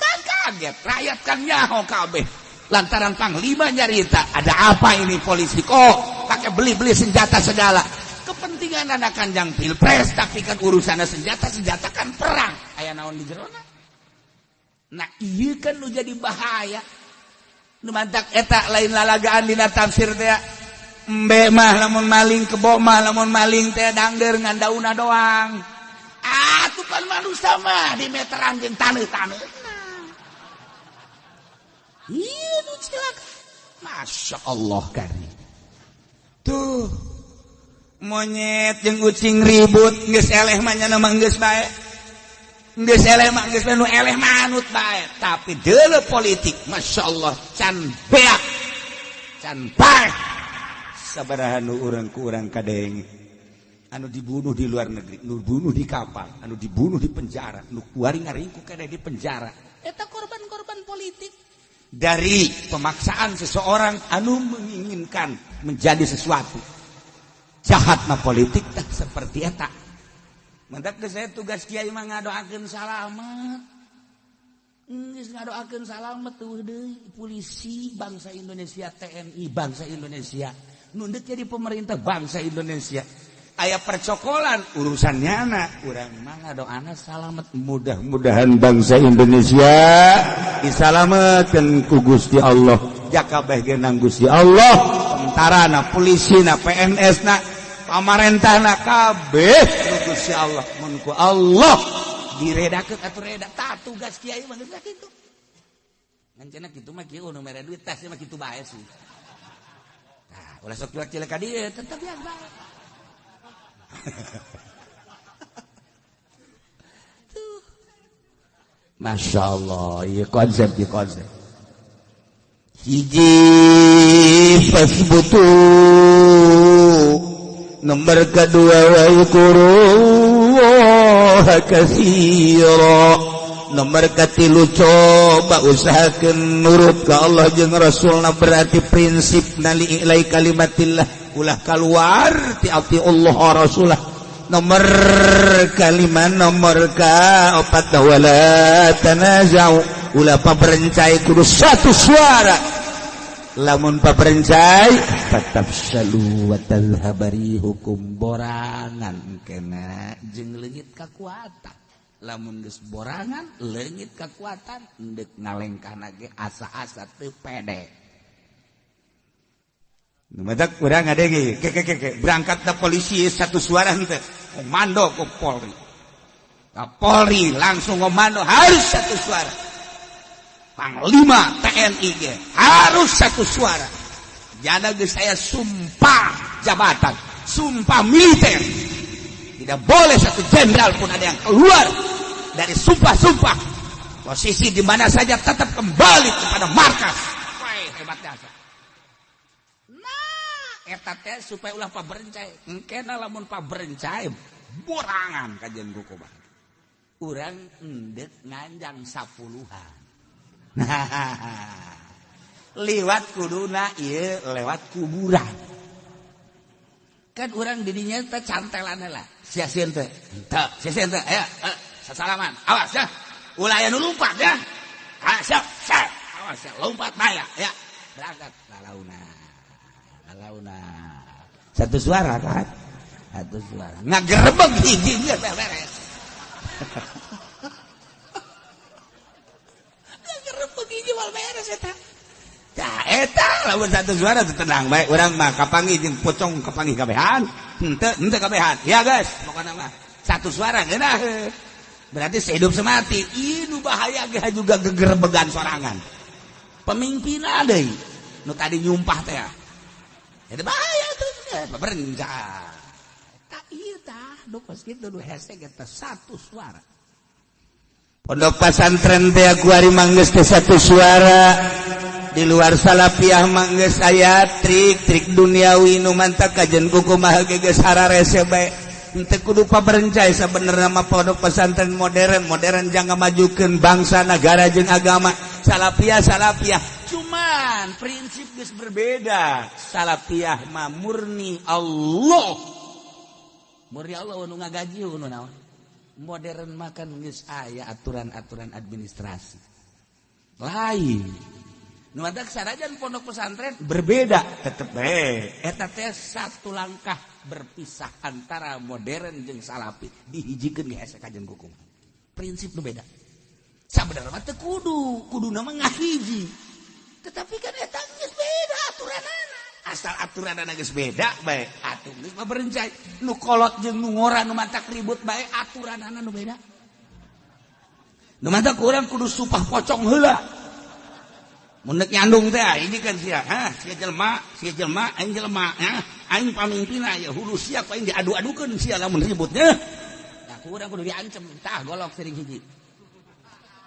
Kan kaget, rakyat kan nyaho kabeh. Lantaran panglima nyarita, ada apa ini polisi kok pakai beli-beli senjata segala. Kepentingan anak kanjang pilpres tapi kan urusannya senjata kan perang aya naon di jerona. Nah ieu kan nu jadi bahaya. Nu mantak eta lain lalagaan dina tafsir teh. Embe mah lamun maling kebo mah lamun maling teh dangder ngan dauna doang. Atuh pan manusia mah di meteran jeung taneuh-taneuh. Ieu nu cilaka. Masya Allah kari. Tuh monyet jeung ucing ribut geus eleh mah nya mah geus bae. Geus eleh mah geus nu eleh manut bae, tapi deuleu politik Masya Allah can beak. Can bae. Sabaraha nu urang ku urang kadenge. Anu dibunuh di luar negeri, nu dibunuh di kapal, anu dibunuh di penjara, nu kuari ngaringkuk keneh di penjara. Eta korban-korban politik dari pemaksaan seseorang anu menginginkan menjadi sesuatu. Jahatna politik tah seperti eta. Mantak ke saya tugas kiai mah ngadoakeun salamet. Geus ngadoakeun salamet tuh deui polisi bangsa Indonesia, TNI bangsa Indonesia. Nu deuk jadi pemerintah bangsa Indonesia. Aya percokolan urusannya anak urang mah ngadoana salamet, mudah-mudahan bangsa Indonesia disalametkeun ku Gusti Allah. Jaka kabeh ge nang Gusti Allah, tentarana, polisina, PNS na, pamarentahna kabeh ku Gusti Allah. Mun ku Allah diredakeun atuh reda. Tah tugas kiai mah geus kitu. Ngan cenah kitu mah kieu nu mere duit tas mah kitu bae sih. Tah ulah sok cuek ka dieu tetep ya bae. Tuh. Masya Allah, iya konsep, iya konsep. Hiji fasbutu, nomor kedua wazkurullaha katsira, nomor katilu coba usahakeun nurut ka Allah jeung Rasulna, berarti prinsip nali ilai kalimatillah ulah keluar ti Allah Rasulah. Nomor kalima, nomor ka opat wala tanaza'u ulah paberencai, kudu satu suara. Lamun paberencai fatafshalu wa tadhhabari hukum borangan kena jeung leungit kakuatan. Lamun geus borangan leungit kakuatan endek ngalengkahna ge asa-asa teu pede. Matak urang ngadenge ke ke ke berangkat ke polisi satu suara henteu komando ke Polri. Ka Polri langsung komando harus satu suara. Panglima TNI ge harus satu suara. Jada geus saya sumpah jabatan, sumpah militer. Tidak boleh satu jenderal pun ada yang keluar dari sumpah-sumpah. Posisi di mana saja tetap kembali kepada markas. Wah, hebat dasar. Eta teh supaya ulah paberencai. Engkena lamun paberencai borangan kajian kukuba. Urang endek nganjang sapuluhan. Nah, liwat kuduna ieu lewat kuburan. Kan urang didinya teh cantelan heula. Sia-sieun teh. Henteu, sia-sieun teh. Ayo, sasalaman. Awas ya. Ulah aya nu lompat ya. Ah, siap, siap. Awas ya, lompat bae ya. Berangkat lalauna. Launa. Satu suara kan? Satu suara. Ngagerebeg hiji geus beres. Ngagerebeg hiji moal beres eta. Tah eta lamun satu suara teu tenang bae urang mah kapanggih jeung pocong kapanggih kabehan. Henteu henteu kabehan. Ya guys, pokona mah satu suara geunah. Berarti sehidup semati. Ieu nu bahaya ge juga gegerebegan sorangan. Pemimpinna deui nu tadi nyumpah teh. Itu bahaya tuh, pemerintah. Tak iya tah, kos kitu nu hese eta satu suara. Pondok pesantren teh kuari manggeus teh satu suara. Di luar salafiah manggeus aya trik-trik duniawi nu mantak kajen kumaha ge geus hararese bae. Henteu kudu paberencai sabenerna mah pondok pesantren modern, modern jangan majukeun bangsa negara jeung agama. Salafiah salafiah cuman prinsip geus berbeda. Salafiah mah murni Allah. Murni Allah nu ngagaji nu naon. Modern mah kan geus aya aturan-aturan administrasi. Lain. Nu matak sanajan pondok pesantren berbeda tetep bae. Eta teh satu langkah berpisah antara modern jeung salafi dihijikeun ge hese kajen hukum. Prinsip nu beda. Sabenerna mah teu kudu, kuduna mah ngahiji. Tetapi kan eta geus beda aturanana. Asal aturanana geus beda bae, atuh geus mah berencai. Nu kolot jeung nu ngora nu mantak ribut bae aturanana nu beda. Nu mantak urang kudu sumpah pocong heula. Mun deuk nyandung teh ini kan sia, ha, sia jelema, aing jelema, ha, aing pamimpinna ya hulu sia ku aing diadu-adukeun sia lamun ributnya. Nah, ku urang kudu diancem, tah golok sering hiji.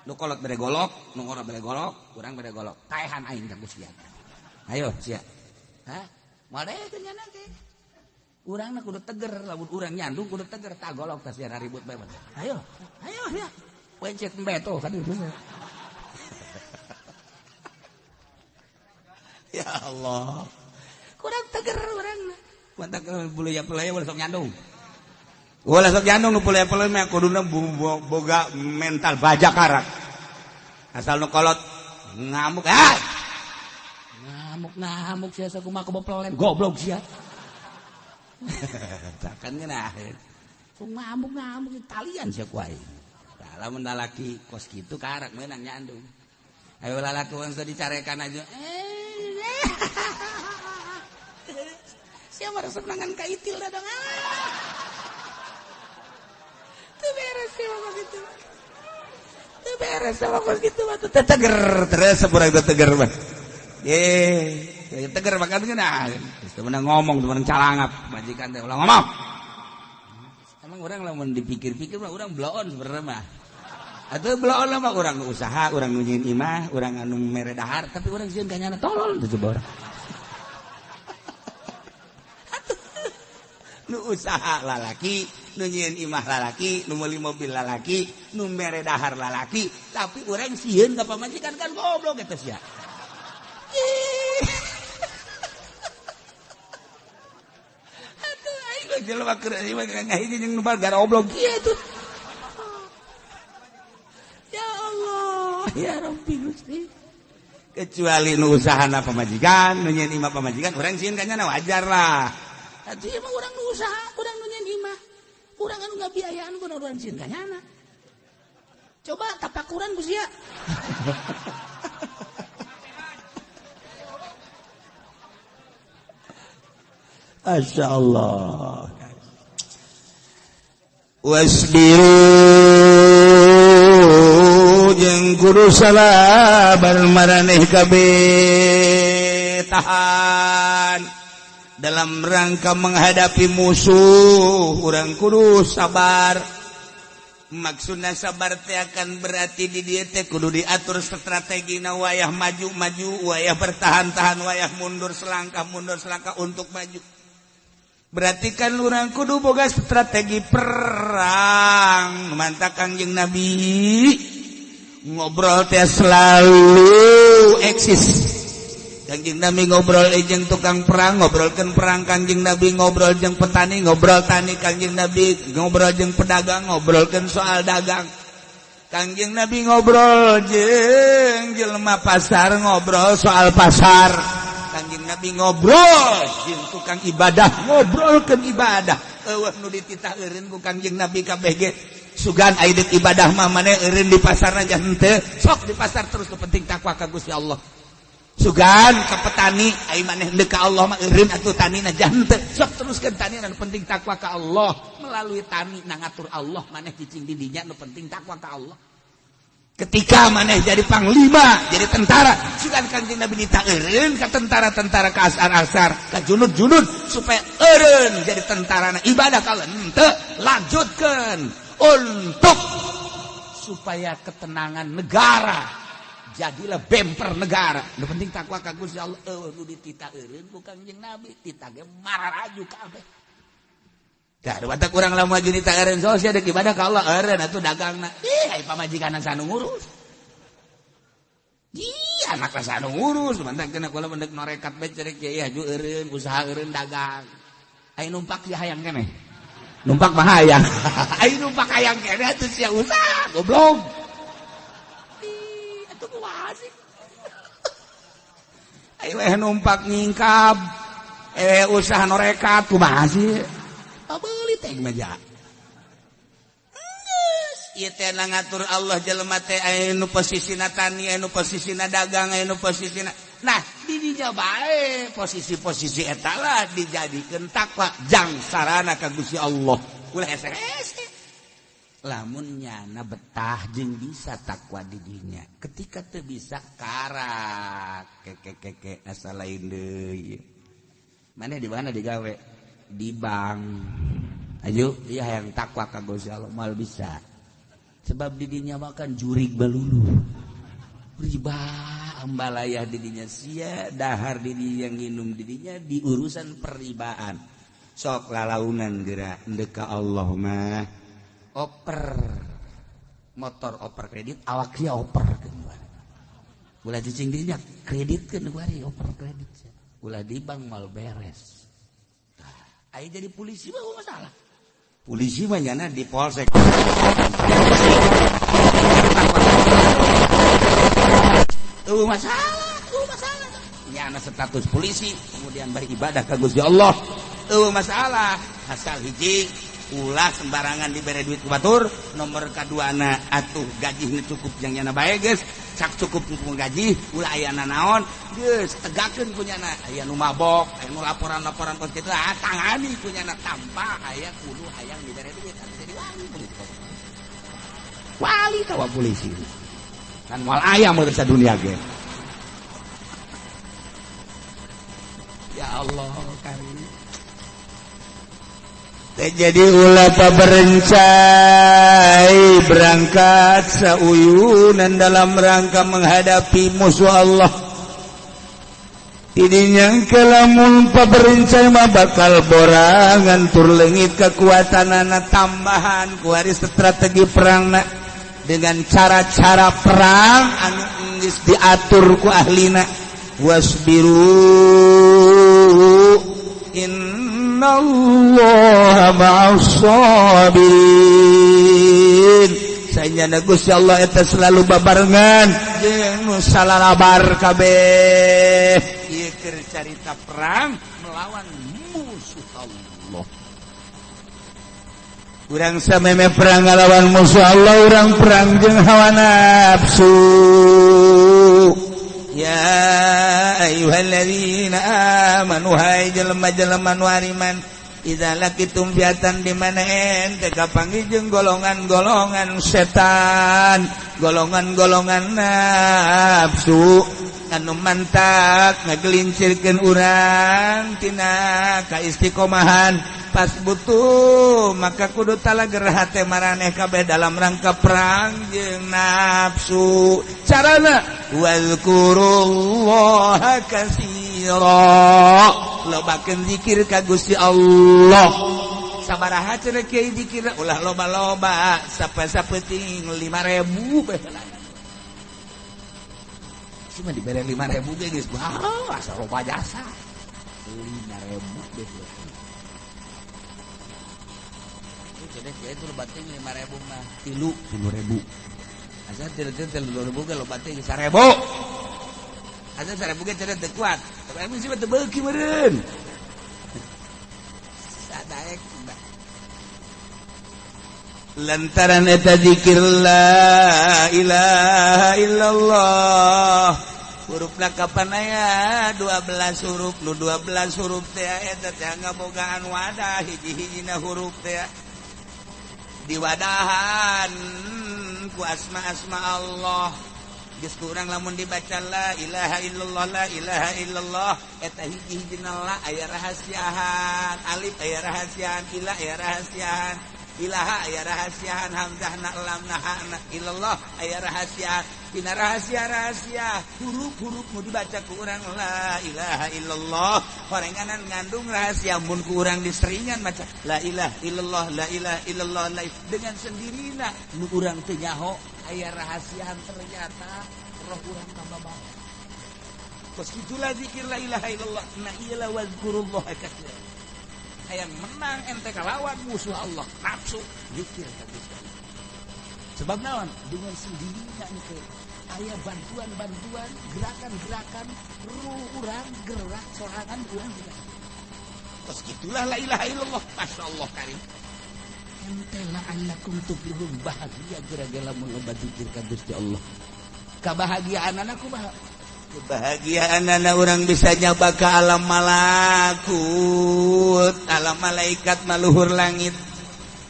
Nu kolot bere golok, nu ngora bere golok, urang bere golok. Taehan aing ka ku sia. Ayo sia. Hah? Moal daekeun nya teh. Urangna kudu teger, lamun urang nyandung kudu teger, tah golok tah sia ribut bae. Ayo, ayo sia. Wencet beto kan itu. Ya Allah. Kurang teger urangna. Mantak pulaya-pulaya ulah sok nyandung. Ulah sok nyandung nu pulaya-pulaya mah kuduna boga mental baja karak. Asal nu kolot ngamuk ah. Ngamuk-ngamuk sia sakumaha kumaha pelen goblok sia. Takkan ngeunah. Sok ngamuk-ngamuk talian sia ku aing. Tah lamun lalaki kos kitu karak meunang nyandung. Ayo lalaki urang teh dicarekan aja. Sia mah resep nangan ka itil da dong. Teu beres sia mah kitu. Teu beres sama kos kitu mah teu teger terus urang teu teger mah. Teger makan ngeunah. Geus teu meunang ngomong, teu meunang calangap majikan teh ulah ngomong. Emang urang lamun dipikir-pikir mah urang bloon sebenarnya mah. Atuh bloon lah mah urang usaha, urang nu nyieun imah, urang anu mere dahar, tapi urang sieun ka nyana tolol teh coba urang. Atuh nu usaha lalaki, nu nyieun imah lalaki, nu meuli mobil lalaki, nu mere dahar lalaki, tapi urang sieun ka pamajikan kan goblok eta sia. Atuh aing jelema keur ngahiji jeung nu goblok kieu tuh. Ya Allah, ya Rabbi Gusti. Kecuali nu usahana pamajikan, nu nyieun imah pamajikan, urang sieun ka nyana wajar lah. Atuh ieu mah urang nu usaha, urang nu nyieun imah. Urang anu ngabiayaan kudu urang sieun ka nyana. Coba tapakuran ku sia. Masya Allah. Wasbiru jeung kudu sabar maraneh kabeh tahan dalam rangka menghadapi musuh urang kudu sabar. Maksudna sabar teh akan berarti di dieu teh kudu diatur strategina wayah maju-maju, wayah bertahan-tahan, wayah mundur selangkah untuk maju. Berarti kan urang kudu boga strategi perang. Mantap Kangjeng Nabi ngobrol teh selalu eksis. Kangjeng Nabi ngobrol jeung tukang perang, ngobrolkeun perang. Kangjeng Nabi ngobrol jeung petani, ngobrol tani. Kangjeng Nabi ngobrol jeung pedagang, ngobrolkeun soal dagang. Kangjeng Nabi ngobrol jeung jelema pasar, ngobrol soal pasar. Kangjeng Nabi ngobrol jeung tukang ibadah, ngobrolkeun ibadah. Eueuh nu dititah eureun ku Kangjeng Nabi kabeh ge. Sugan aya deuk ibadah mah maneh eureun di pasarna jah henteu. Sok di pasar terus nu penting takwa ka Gusti Allah. Sugan ka petani aya maneh deuk ka Allah mah eureun atuh tanina jah henteu. Sok teruskeun tani nu penting takwa ka Allah. Melalui tani na ngatur Allah maneh cicing di dinya nu penting takwa ka Allah. Ketika maneh jadi panglima, jadi tentara, sugan Kangjeng Nabi nita eureun ka tentara-tentara, ka asar-asar, ka junud-junud supaya eureun jadi tentara ibadah kalau henteu lanjutkeun untuk supaya ketenangan negara. Jadilah bemper negara. Nu penting takwa ka Gusti Allah. Eueuh nu ditita eureun ku Kangjeng Nabi, tita ge mararaju kabeh. Tah batak urang lamun maju nita eureun sia deuk ibadah ka Allah eureun atuh dagangna. Ih, ai pamajikanna sanu ngurus. Ih, anakna sanu ngurus, mantak kena kula mendek norekat bae cerek ye haju eureun usaha eureun dagang. Ai numpak sia hayang keneh. Numpak mah hayang. Ai numpak hayang keneh atuh sia usaha goblok. Ih, atuh kumaha sih? Ai weh numpak nyingkab, usaha norekat kumaha sih? Beuli teh meja. Geus, ieu teh ngatur Allah jelema teh aya nu posisina tani, aya nu posisina dagang, aya nu posisina. Nah, di dinya bae posisi-posisi eta lah dijadikeun takwa jang sarana ka Gusti Allah. Ulah hese-hese. Lamun nyana betah jeung bisa takwa di dinya. Ketika teu bisa karak keke asa lain deui. Maneh di mana digawe? Di bank. Ayo, iya yang takwa ka Gusti Allah mal bisa. Sebab di dinya makan jurig balulu. Riba ambalayah di dinya sia, dahar di dinya nginum di dinya di urusan perribaan. Sok lalaunan geura endek ka Allah mah. Oper motor oper kredit awak sia oper keun. Ulah cicing dinya kredit keun kuari oper kredit. Ulah di bank mal beres. Aya jadi polisi mah masalah. Polisi mah nyana di polsek. Tuh masalah, tuh masalah. Nyana status polisi, kemudian beribadah ka Gusti Allah. Tuh masalah. Asal hiji ulah sembarangan dibere duit ku batur, nomor kaduana atuh gajihna cukup jang nyana bae geus, cak cukup ku gaji, ulah aya nanaon, geus tegakeun ku nyana. Aya nu mabok, aya nu laporan-laporan kos kitu, ah tangani ku nyana tanpa aya kudu hayang dibere duit atuh jadi wali polisi. Wali kawa polisi. Kan moal aya mun dunia ge. Ya Allah karim. Jadi ulah paberencai berangkat sauyunan dalam rangka menghadapi musuh Allah. Tidinya kelamun paberencai mah bakal borangan tur leungit kekuatanana tambahan ku ari strategi perangna dengan cara-cara perang anu geus diatur ku ahlina. Wasbiru innallaha ma'as sabirin. Sanyana Gusti Allah eta selalu babarengan jeung nu salalabar kabeh. Ieu keur carita perang melawan musuh Allah. Urang sameme perang ngalawan musuh Allah, urang perang jeung hawa nafsu. Ya ayyuhalladzina amanu hai jelema-jelema nu ariman idza laqitum fiatan di mana ente kapanggih jeung golongan-golongan setan, golongan-golongan nafsu anu mantak ngagelincirkeun urang tina kaistiqomahan. Pas butuh maka kudu talager hate maraneh kabeh dalam rangka perang jeung nafsu. Carana wazkurullaha katsira, lobakeun zikir ka Gusti Allah. Sabaraha cenah kiai zikir ulah loba-loba, sapeting 5.000 bae. Cuma dibere 5.000 ge geus wah asa loba jasa. 5.000 deh. Jadi kiai itu loba teuing 5.000 mah 3.000. Asa 3.000 ge loba teuing 1.000. Asa 1.000 ge cenah teu kuat. Tapi emang sih mah teu beuki meureun. Sadaek lantaran eta zikir la ilaha illallah hurufna kapan aya 12 huruf nu 12 huruf teh eta teh ngabogaan wadah hiji-hijina huruf teh diwadahan ku asma-asma Allah. Geus kurang lamun dibaca la ilaha illallah la ilaha illallah eta hiji-hijina la aya rahasiaan, alif aya rahasiaan, ila aya rahasiaan, ilaha aya rahasiaan, hamzah na lam na ha na illallah aya rahasiaan. Dina rahasia-rahasia huruf-huruf nu dibaca ku urang la ilaha illallah horenganan ngandung rahasia. Mun ku urang diseringan maca la ilaha illallah la ilaha illallah la dengan sendirina nu urang teu nyaho aya rahasiaan, ternyata roh urang kababawa. Kos kitulah zikir la ilaha illallah. Na iyalah wazkurullah katsiran. Hayang menang ente kalawan musuh Allah nafsu zikir ka Gusti Allah. Sebab naon dengan sendirinya ente aya bantuan-bantuan gerakan-gerakan ruh urang gerak sorangan urang gerak. Terus gitulah la ilaha illallah. Masyaallah karim. Ente la'allakum tuflihun, bahagia gara-gara lamun loba zikir ka Gusti Allah. Kabahagiaanana kumaha? Kebahagiaan anak orang bisa nyaba ke alam malakut, alam malaikat maluhur langit.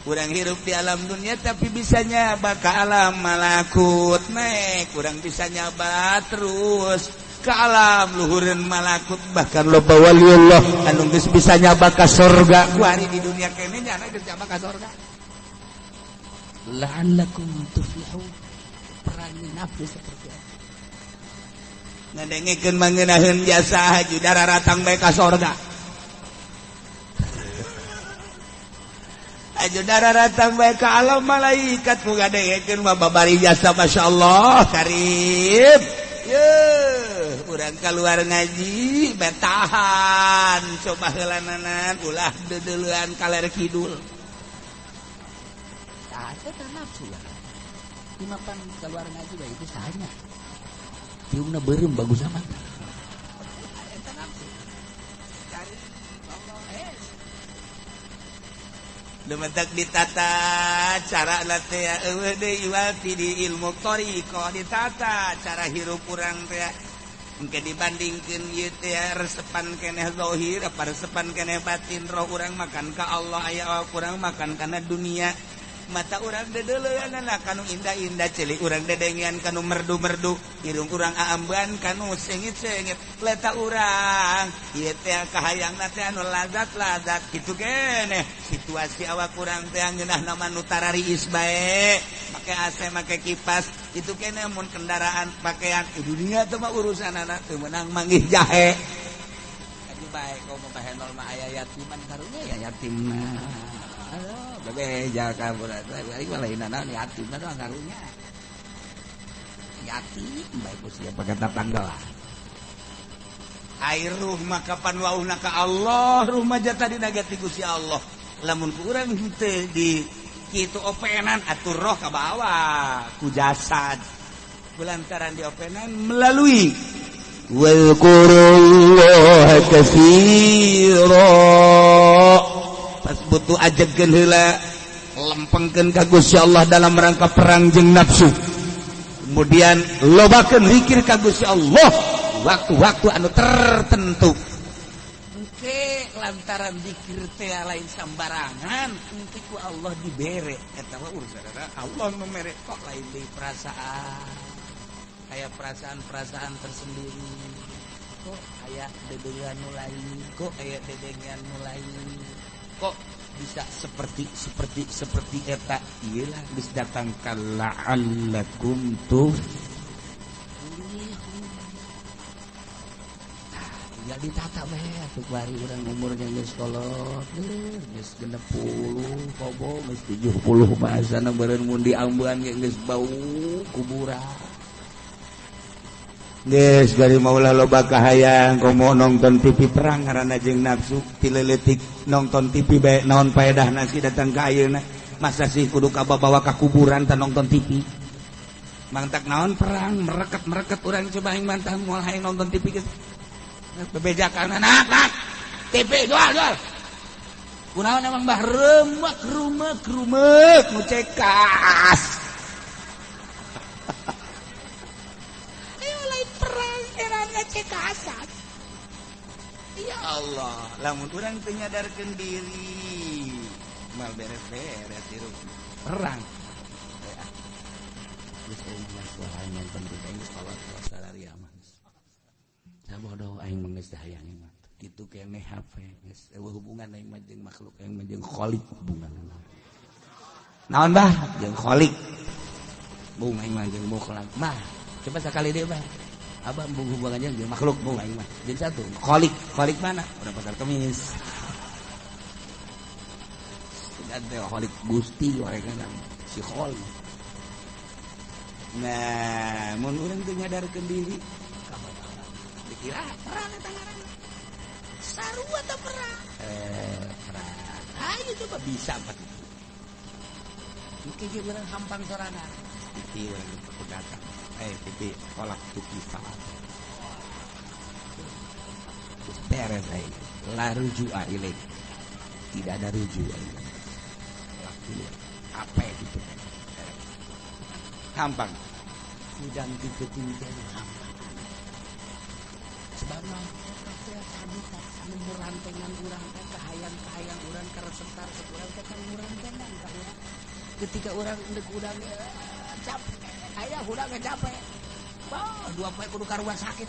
Kurang hirup di alam dunia tapi bisa nyaba ke alam malakut. Naik kurang bisa nyaba terus ke alam luhureun malakut. Bahkan loba waliullah anu geus bisa nyaba ka surga. Kuari di dunia kene nyana geus nyaba ka surga. La'allakum tuflihun. Perangi nafsu seperti apa? Ngadengekeun mangenaheun jasa haji dararatang bae ka sorga. Haji dararatang bae ka alam malaikat ku ngadengekeun mah babari jasa masyaallah karim. Yeuh, Urang keluar ngaji betahan coba heulananan ulah deudeulean kaler kidul. Tah eta nafsu lah. Dimapan keluar ngaji bae itu sahanya. Tiungna beureum bagus amat. Eta nafsu. Cari Allah es. Lumatak ditata cara teh eueuh deui iwal ti di ilmu thariqah ditata cara hirup urang teh. Engke dibandingkeun ieu teh resepan keneh zahir apa resepan keneh batin roh urang makan ka Allah aya awak urang makan kana dunia mata urang deudeuleunana kanu indah-indah celik urang dedengean kanu merdu-merdu irung urang aambean kanu sengit-sengit leta urang ieu teh kahayangna teh anu lazat-lazat kitu keneh situasi awak urang teh ngeunahna mah nu tarariis bae make AC make kipas itu kene mun kendaraan pakaian di dunia teh mah urusanana teu meunang manggih jahe aju bae komo bahenol mah aya yatiman karunya ya yatim mah aduh bebeja ka budak bari mah lain naon yatim mah doang karunya yatim bae ku sia pagata tanggal air ruh mah kapan wauhna ka Allah ruh mah jata dina ge ti Gusti Allah lamun ku urang henteu di kitu openan atur roh ka bawah ku jasad kulantaran diopenan melalui wazkurullaha katsira pas butuh ajegeun heula lempengkeun ka Gusti Allah dalam rangka perang jeung nafsu kemudian lobakeun zikir ka Gusti Allah waktu-waktu anu tertentu engke lantaran zikir teh lain sambarangan engke ku Allah dibere eta mah urusan Allah nu mere kok lain deui perasaan aya perasaan-perasaan tersendiri kok aya dedeungan nu lain kok aya dedengean nu lain kok bisa seperti seperti seperti eta ieu lah geus datang ka la'allakum tuflihun. Tinggal ditata bae atuh bari urang umurnya geus kolot geus 60 kobo geus 70 bahasana beureun mun diambean ge geus bau kuburan geus gari maulah loba kahayang komo nonton TV perang ngaranna jeung nafsu ti leutik nonton TV bae naon paedahna sih datang ka ayeuna masa sih kudu kababawa ka kuburan tan nonton TV mangtak naon perang merekat-merekat urang coba aing mantah moal hayang nonton TV geus bebejakan anak nak TV jual jual kunaon emang bah remek rumek rumek nu cekas ayo lain perang erana cekasan ya Allah lamun urang teu nyadarkeun diri mal beres-beres hirup perang geus eueuh mah nonton TV geus kolot salaria mah bodoh aing mah geus hayang mah kitu keneh HP geus eueuh hubungan aing mah jeung makhluk aing mah jeung Khalik hubungan naon bah jeung Khalik bung aing mah jeung makhluk mah coba sakali deui bah abah bung hubungan jeung makhluk bung aing mah jeung satu Khalik Khalik mana urang pasar Kemis dan teh Khalik Gusti orangna si Khalik nah mun urang teu nyadarkeun diri dikira perang eta ngaranna sarua teh perang perang ayo coba bisa empat itu engke ge urang hampang sorangan TV urang pegatan TV kolak tuki saat beres aing la rujua ilaik tidak ada rujuk aing apa gitu hampang udang diketing teh hampang sebab mah teh anu murantengan urang teh kahayang-kahayang urang karesep-karesep urang teh kan murantengan ka urang ketika urang endek udang capek aya hudang capek bah dua poe kudu ka rumah sakit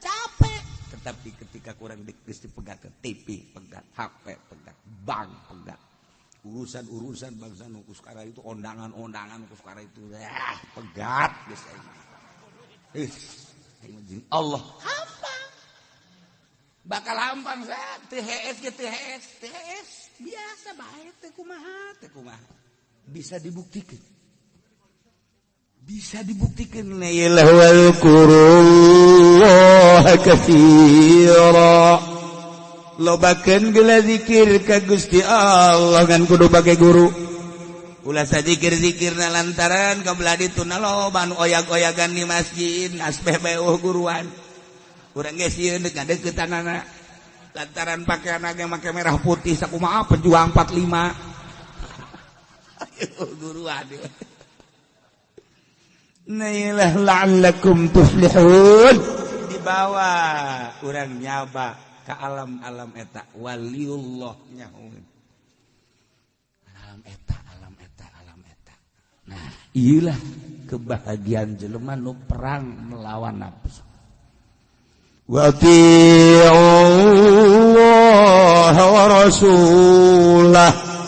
capek tetapi ketika kurang geus dipegat TV pegat HP pegat bank pegat urusan-urusan bangsa nu sekarang itu ondangan-ondangan nu sekarang itu pegat geus aing Allah hampang bakal hampang saya teu hees ge teu hees teu hees biasa bae teu kumaha bisa dibuktikan Bisa dibuktikan wadhkurullaha katsira. Lobakeun geula zikir ka Gusti Allah ngan kudu bage guru. Ulah zikir-zikirna lantaran kabelah ditu na loba nu oyag-oyagan di masjid asbeh beuh guruan. Urang ge sieun deuk ngadeuketanana. Lantaran pakaian ge make merah putih sakumaha pejuang 45. Ayo guruan. Nailah la'allakum tuflihun. Dibawa urang nyaba ke alam-alam eta waliullah nyaun. Alam eta, alam eta, alam eta. Nah, iyalah kebahagiaan jelema nu perang melawan nafsu. Wa Allah wa rasulah.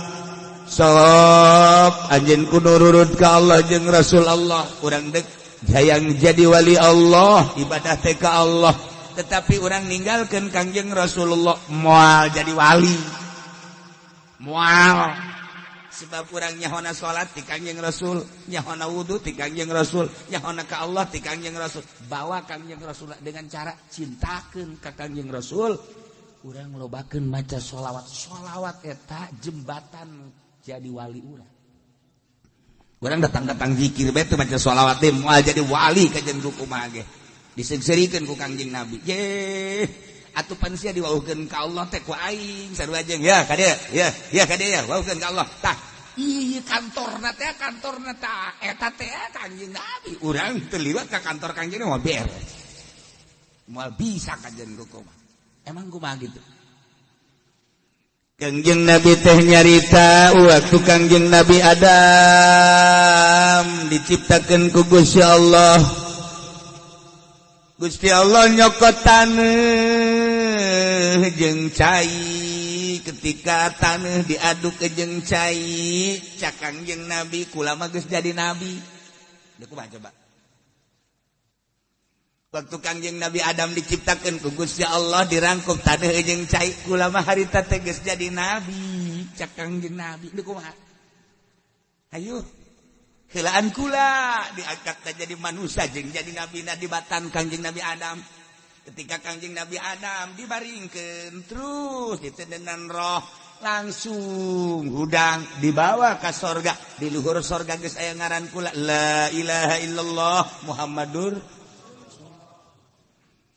Sok anjeun kudu nurut ka Allah jeung Rasul Allah. Urang dek hayang jadi wali Allah, ibadah teh ka Allah. Tetapi urang ninggalkeun Kangjeng Rasulullah moal jadi wali. Moal. Sebab urang nyahona salat ti Kangjeng Rasul, nyahona wudu ti Kangjeng Rasul, nyahona ka Allah ti Kangjeng Rasul. Bawa Kangjeng Rasul dengan cara cintakeun ka Kangjeng Rasul. Urang lobakeun maca sholawat. Sholawat eta jembatan jadi wali urang. Urang datang-datang zikir bae teu maca sholawat teh moal jadi wali kajen kumaha ge. Diseungseurikeun ku Kangjeng Nabi. Ye, atuh pan sia diwauhkeun ka Allah teh ku aing sarua jeung ya ka dieu, ya, ya ka dieu ya, wauhkeun ka Allah. Tah, ieu kantorna teh kantorna tah eta teh Kangjeng Nabi. Urang teu liwat ka kantor Kangjeng moal beres. Moal bisa kajen kumaha. Emang kumaha gitu? Kangjeng Nabi teh nyarita waktu Kangjeng Nabi Adam diciptakeun ku Gusti Allah. Gusti Allah nyokot taneuh jeung cai. Ketika taneuh diaduk ke jeung cai, cak Kangjeng Nabi kula mah geus jadi nabi. Deuk kumaha coba? Waktu Kangjeng Nabi Adam diciptakan ku Gusti Allah dirangkup taneuh jeung cai, kula mah harita teh geus jadi nabi. Cak Kangjeng Nabi deuk kumaha? Hayu. Heulaan kula diangkat teh jadi manusia jeung jadi nabi na dibatan Kangjeng Nabi Adam. Ketika Kangjeng Nabi Adam dibaringkeun terus ditendenan roh langsung hudang dibawa ka sorga. Di luhur sorga geus aya ngaran kula la ilaha illallah Muhammadur.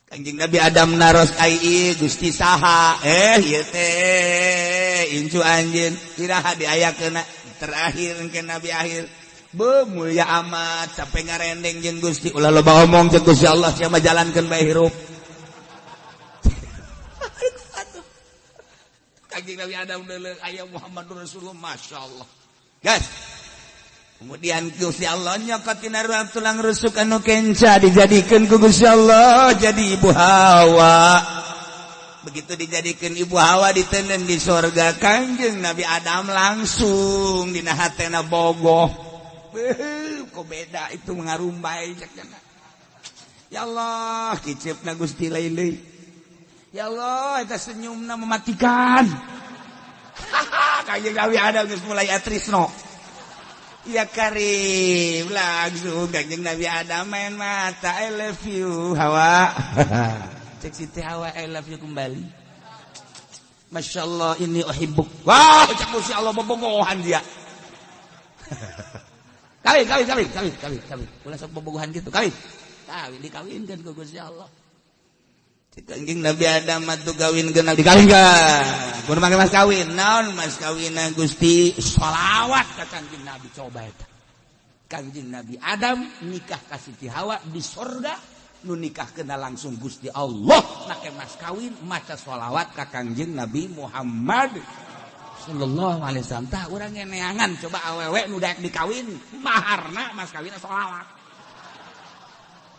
Kangjeng Nabi Adam naros ai Gusti saha? Ieu teh incu anjeun iraha diayakeunna terakhir engke Nabi akhir. Be mulia amat sampai ngarendeng jeung Gusti ulah loba omong jeung Gusti Allah sia mah jalankeun bae hirup. Kangjeng Nabi Adam deuleu aya Muhammadur Rasulullah masyaallah. Guys. Kemudian Gusti Allah nyokot tina tulang rusuk anu kenca dijadikeun ku Gusti Allah jadi ibu Hawa. Begitu dijadikan ibu Hawa ditenden di sorga Kangjeng Nabi Adam langsung dina hatena bogoh. Kok beda itu mengarumbai cek. Ya Allah, kicipna Gusti laili. Ya Allah, eta senyumna mematikan. Kangjeng Nabi Adam geus mulai atrisno. Ya Karim, langsung Kangjeng Nabi Adam main mata, I love you Hawa. Cek Siti Hawa, I love you kembali. Masya Allah ini uhibbuk. Wah, cek Gusti Allah bobogohan dia. Kawin, kawin, kawin, kawin, kawin, kawin. Ulah sok bobogohan gitu, kawin. Kawin dikawinkeun ku Gusti Allah. Cek Kangjeng Nabi Adam atuh kawin kenal dikawinkeun. Kudu make mas kawin. Naon mas kawinna Gusti? Sholawat ka Kangjeng Nabi coba eta. Kangjeng Nabi Adam nikah ka Siti Hawa di sorga, nu nikah kena langsung Gusti Allah make mas kawin maca sholawat ka Kangjeng Nabi Muhammad sallallahu alaihi wasallam. Tah urang neangan coba awewe nu daek dikawin maharna mas kawinna sholawat.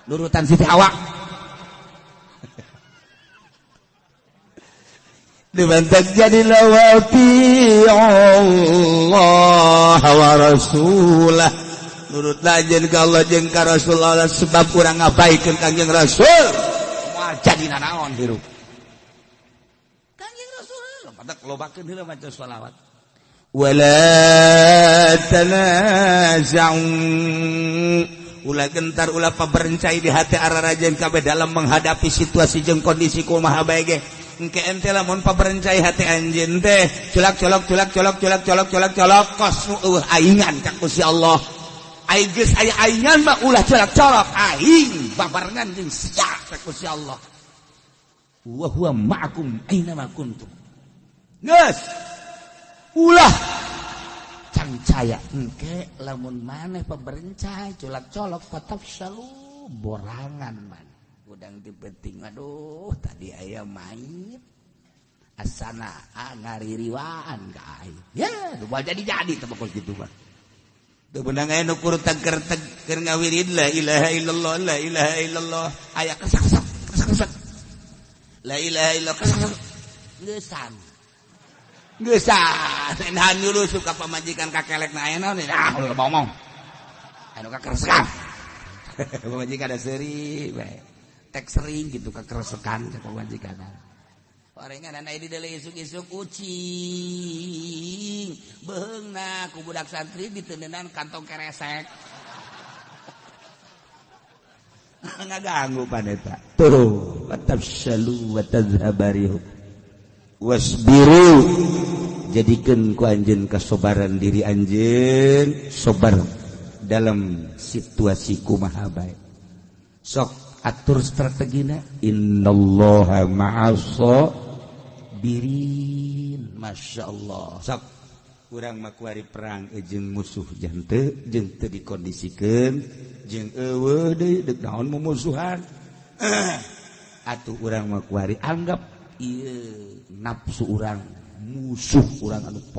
Nurutan Siti Hawa. Dibantak jadi lawati Allah wa rasulah. Nurut jeung ka Allah jeung ka Rasulullah sebab urang ngabaikeun Kangjeng Rasul. Moal jadi nanaon hirup. Kangjeng Rasul badak lobakeun heula maca sholawat. Wala tanaza'u. Ulah gentar, ulah paberencai di hati ararajen kabeh dalam menghadapi situasi jeung kondisi kumaha bae ge. Engke ente lamun paberencai hati anjeun teh culak colok culak colok culak colok culak colok kos nu eueuh aingan ka Gusti Allah. Ai geus aya aingan mah ulah culak colok aing babarengan jeung sia ka Gusti Allah. Wa huwa ma'akum aina ma kuntum. Geus ulah cangcaya engke lamun maneh paberencai culak colok fatafshalu borangan man. Udang ti penting aduh tadi aya mayit asana ngaririwaan ka aing. Ya jadi-jadi teh pokok kitu mah. Teu beunang aya nu kur teger keur ngawirid la ilaha illallah la ilaha illallah aya kesak-kesak kesak-kesak la ilaha illallah kesak-kesak geusan. Geusan enahan dulu suka pamajikan kakelek na aya naon ah ulah ngomong anu kakeresekan pamajikan ada seuri bae tek sering gitu kakeresekan cek pamajikan orengan anu di deuleu isuk-isuk ucing beheungna ku budak santri ditendenan kantong keresek ngaganggu paneta tuh watafshalu wa tadhhabarihu wasbiru jadikan ku anjeun kasobaran diri anjeun sobar dalam situasi kumaha bae sok atur strategina innallaha ma'as sabirin masyaallah sok urang mah kuari perang jeung musuh jante jeung teu dikondisikeun jeung eueuh deui deuk naon mumusuhan atuh urang mah kuari anggap ieu nafsu urang musuh urang anu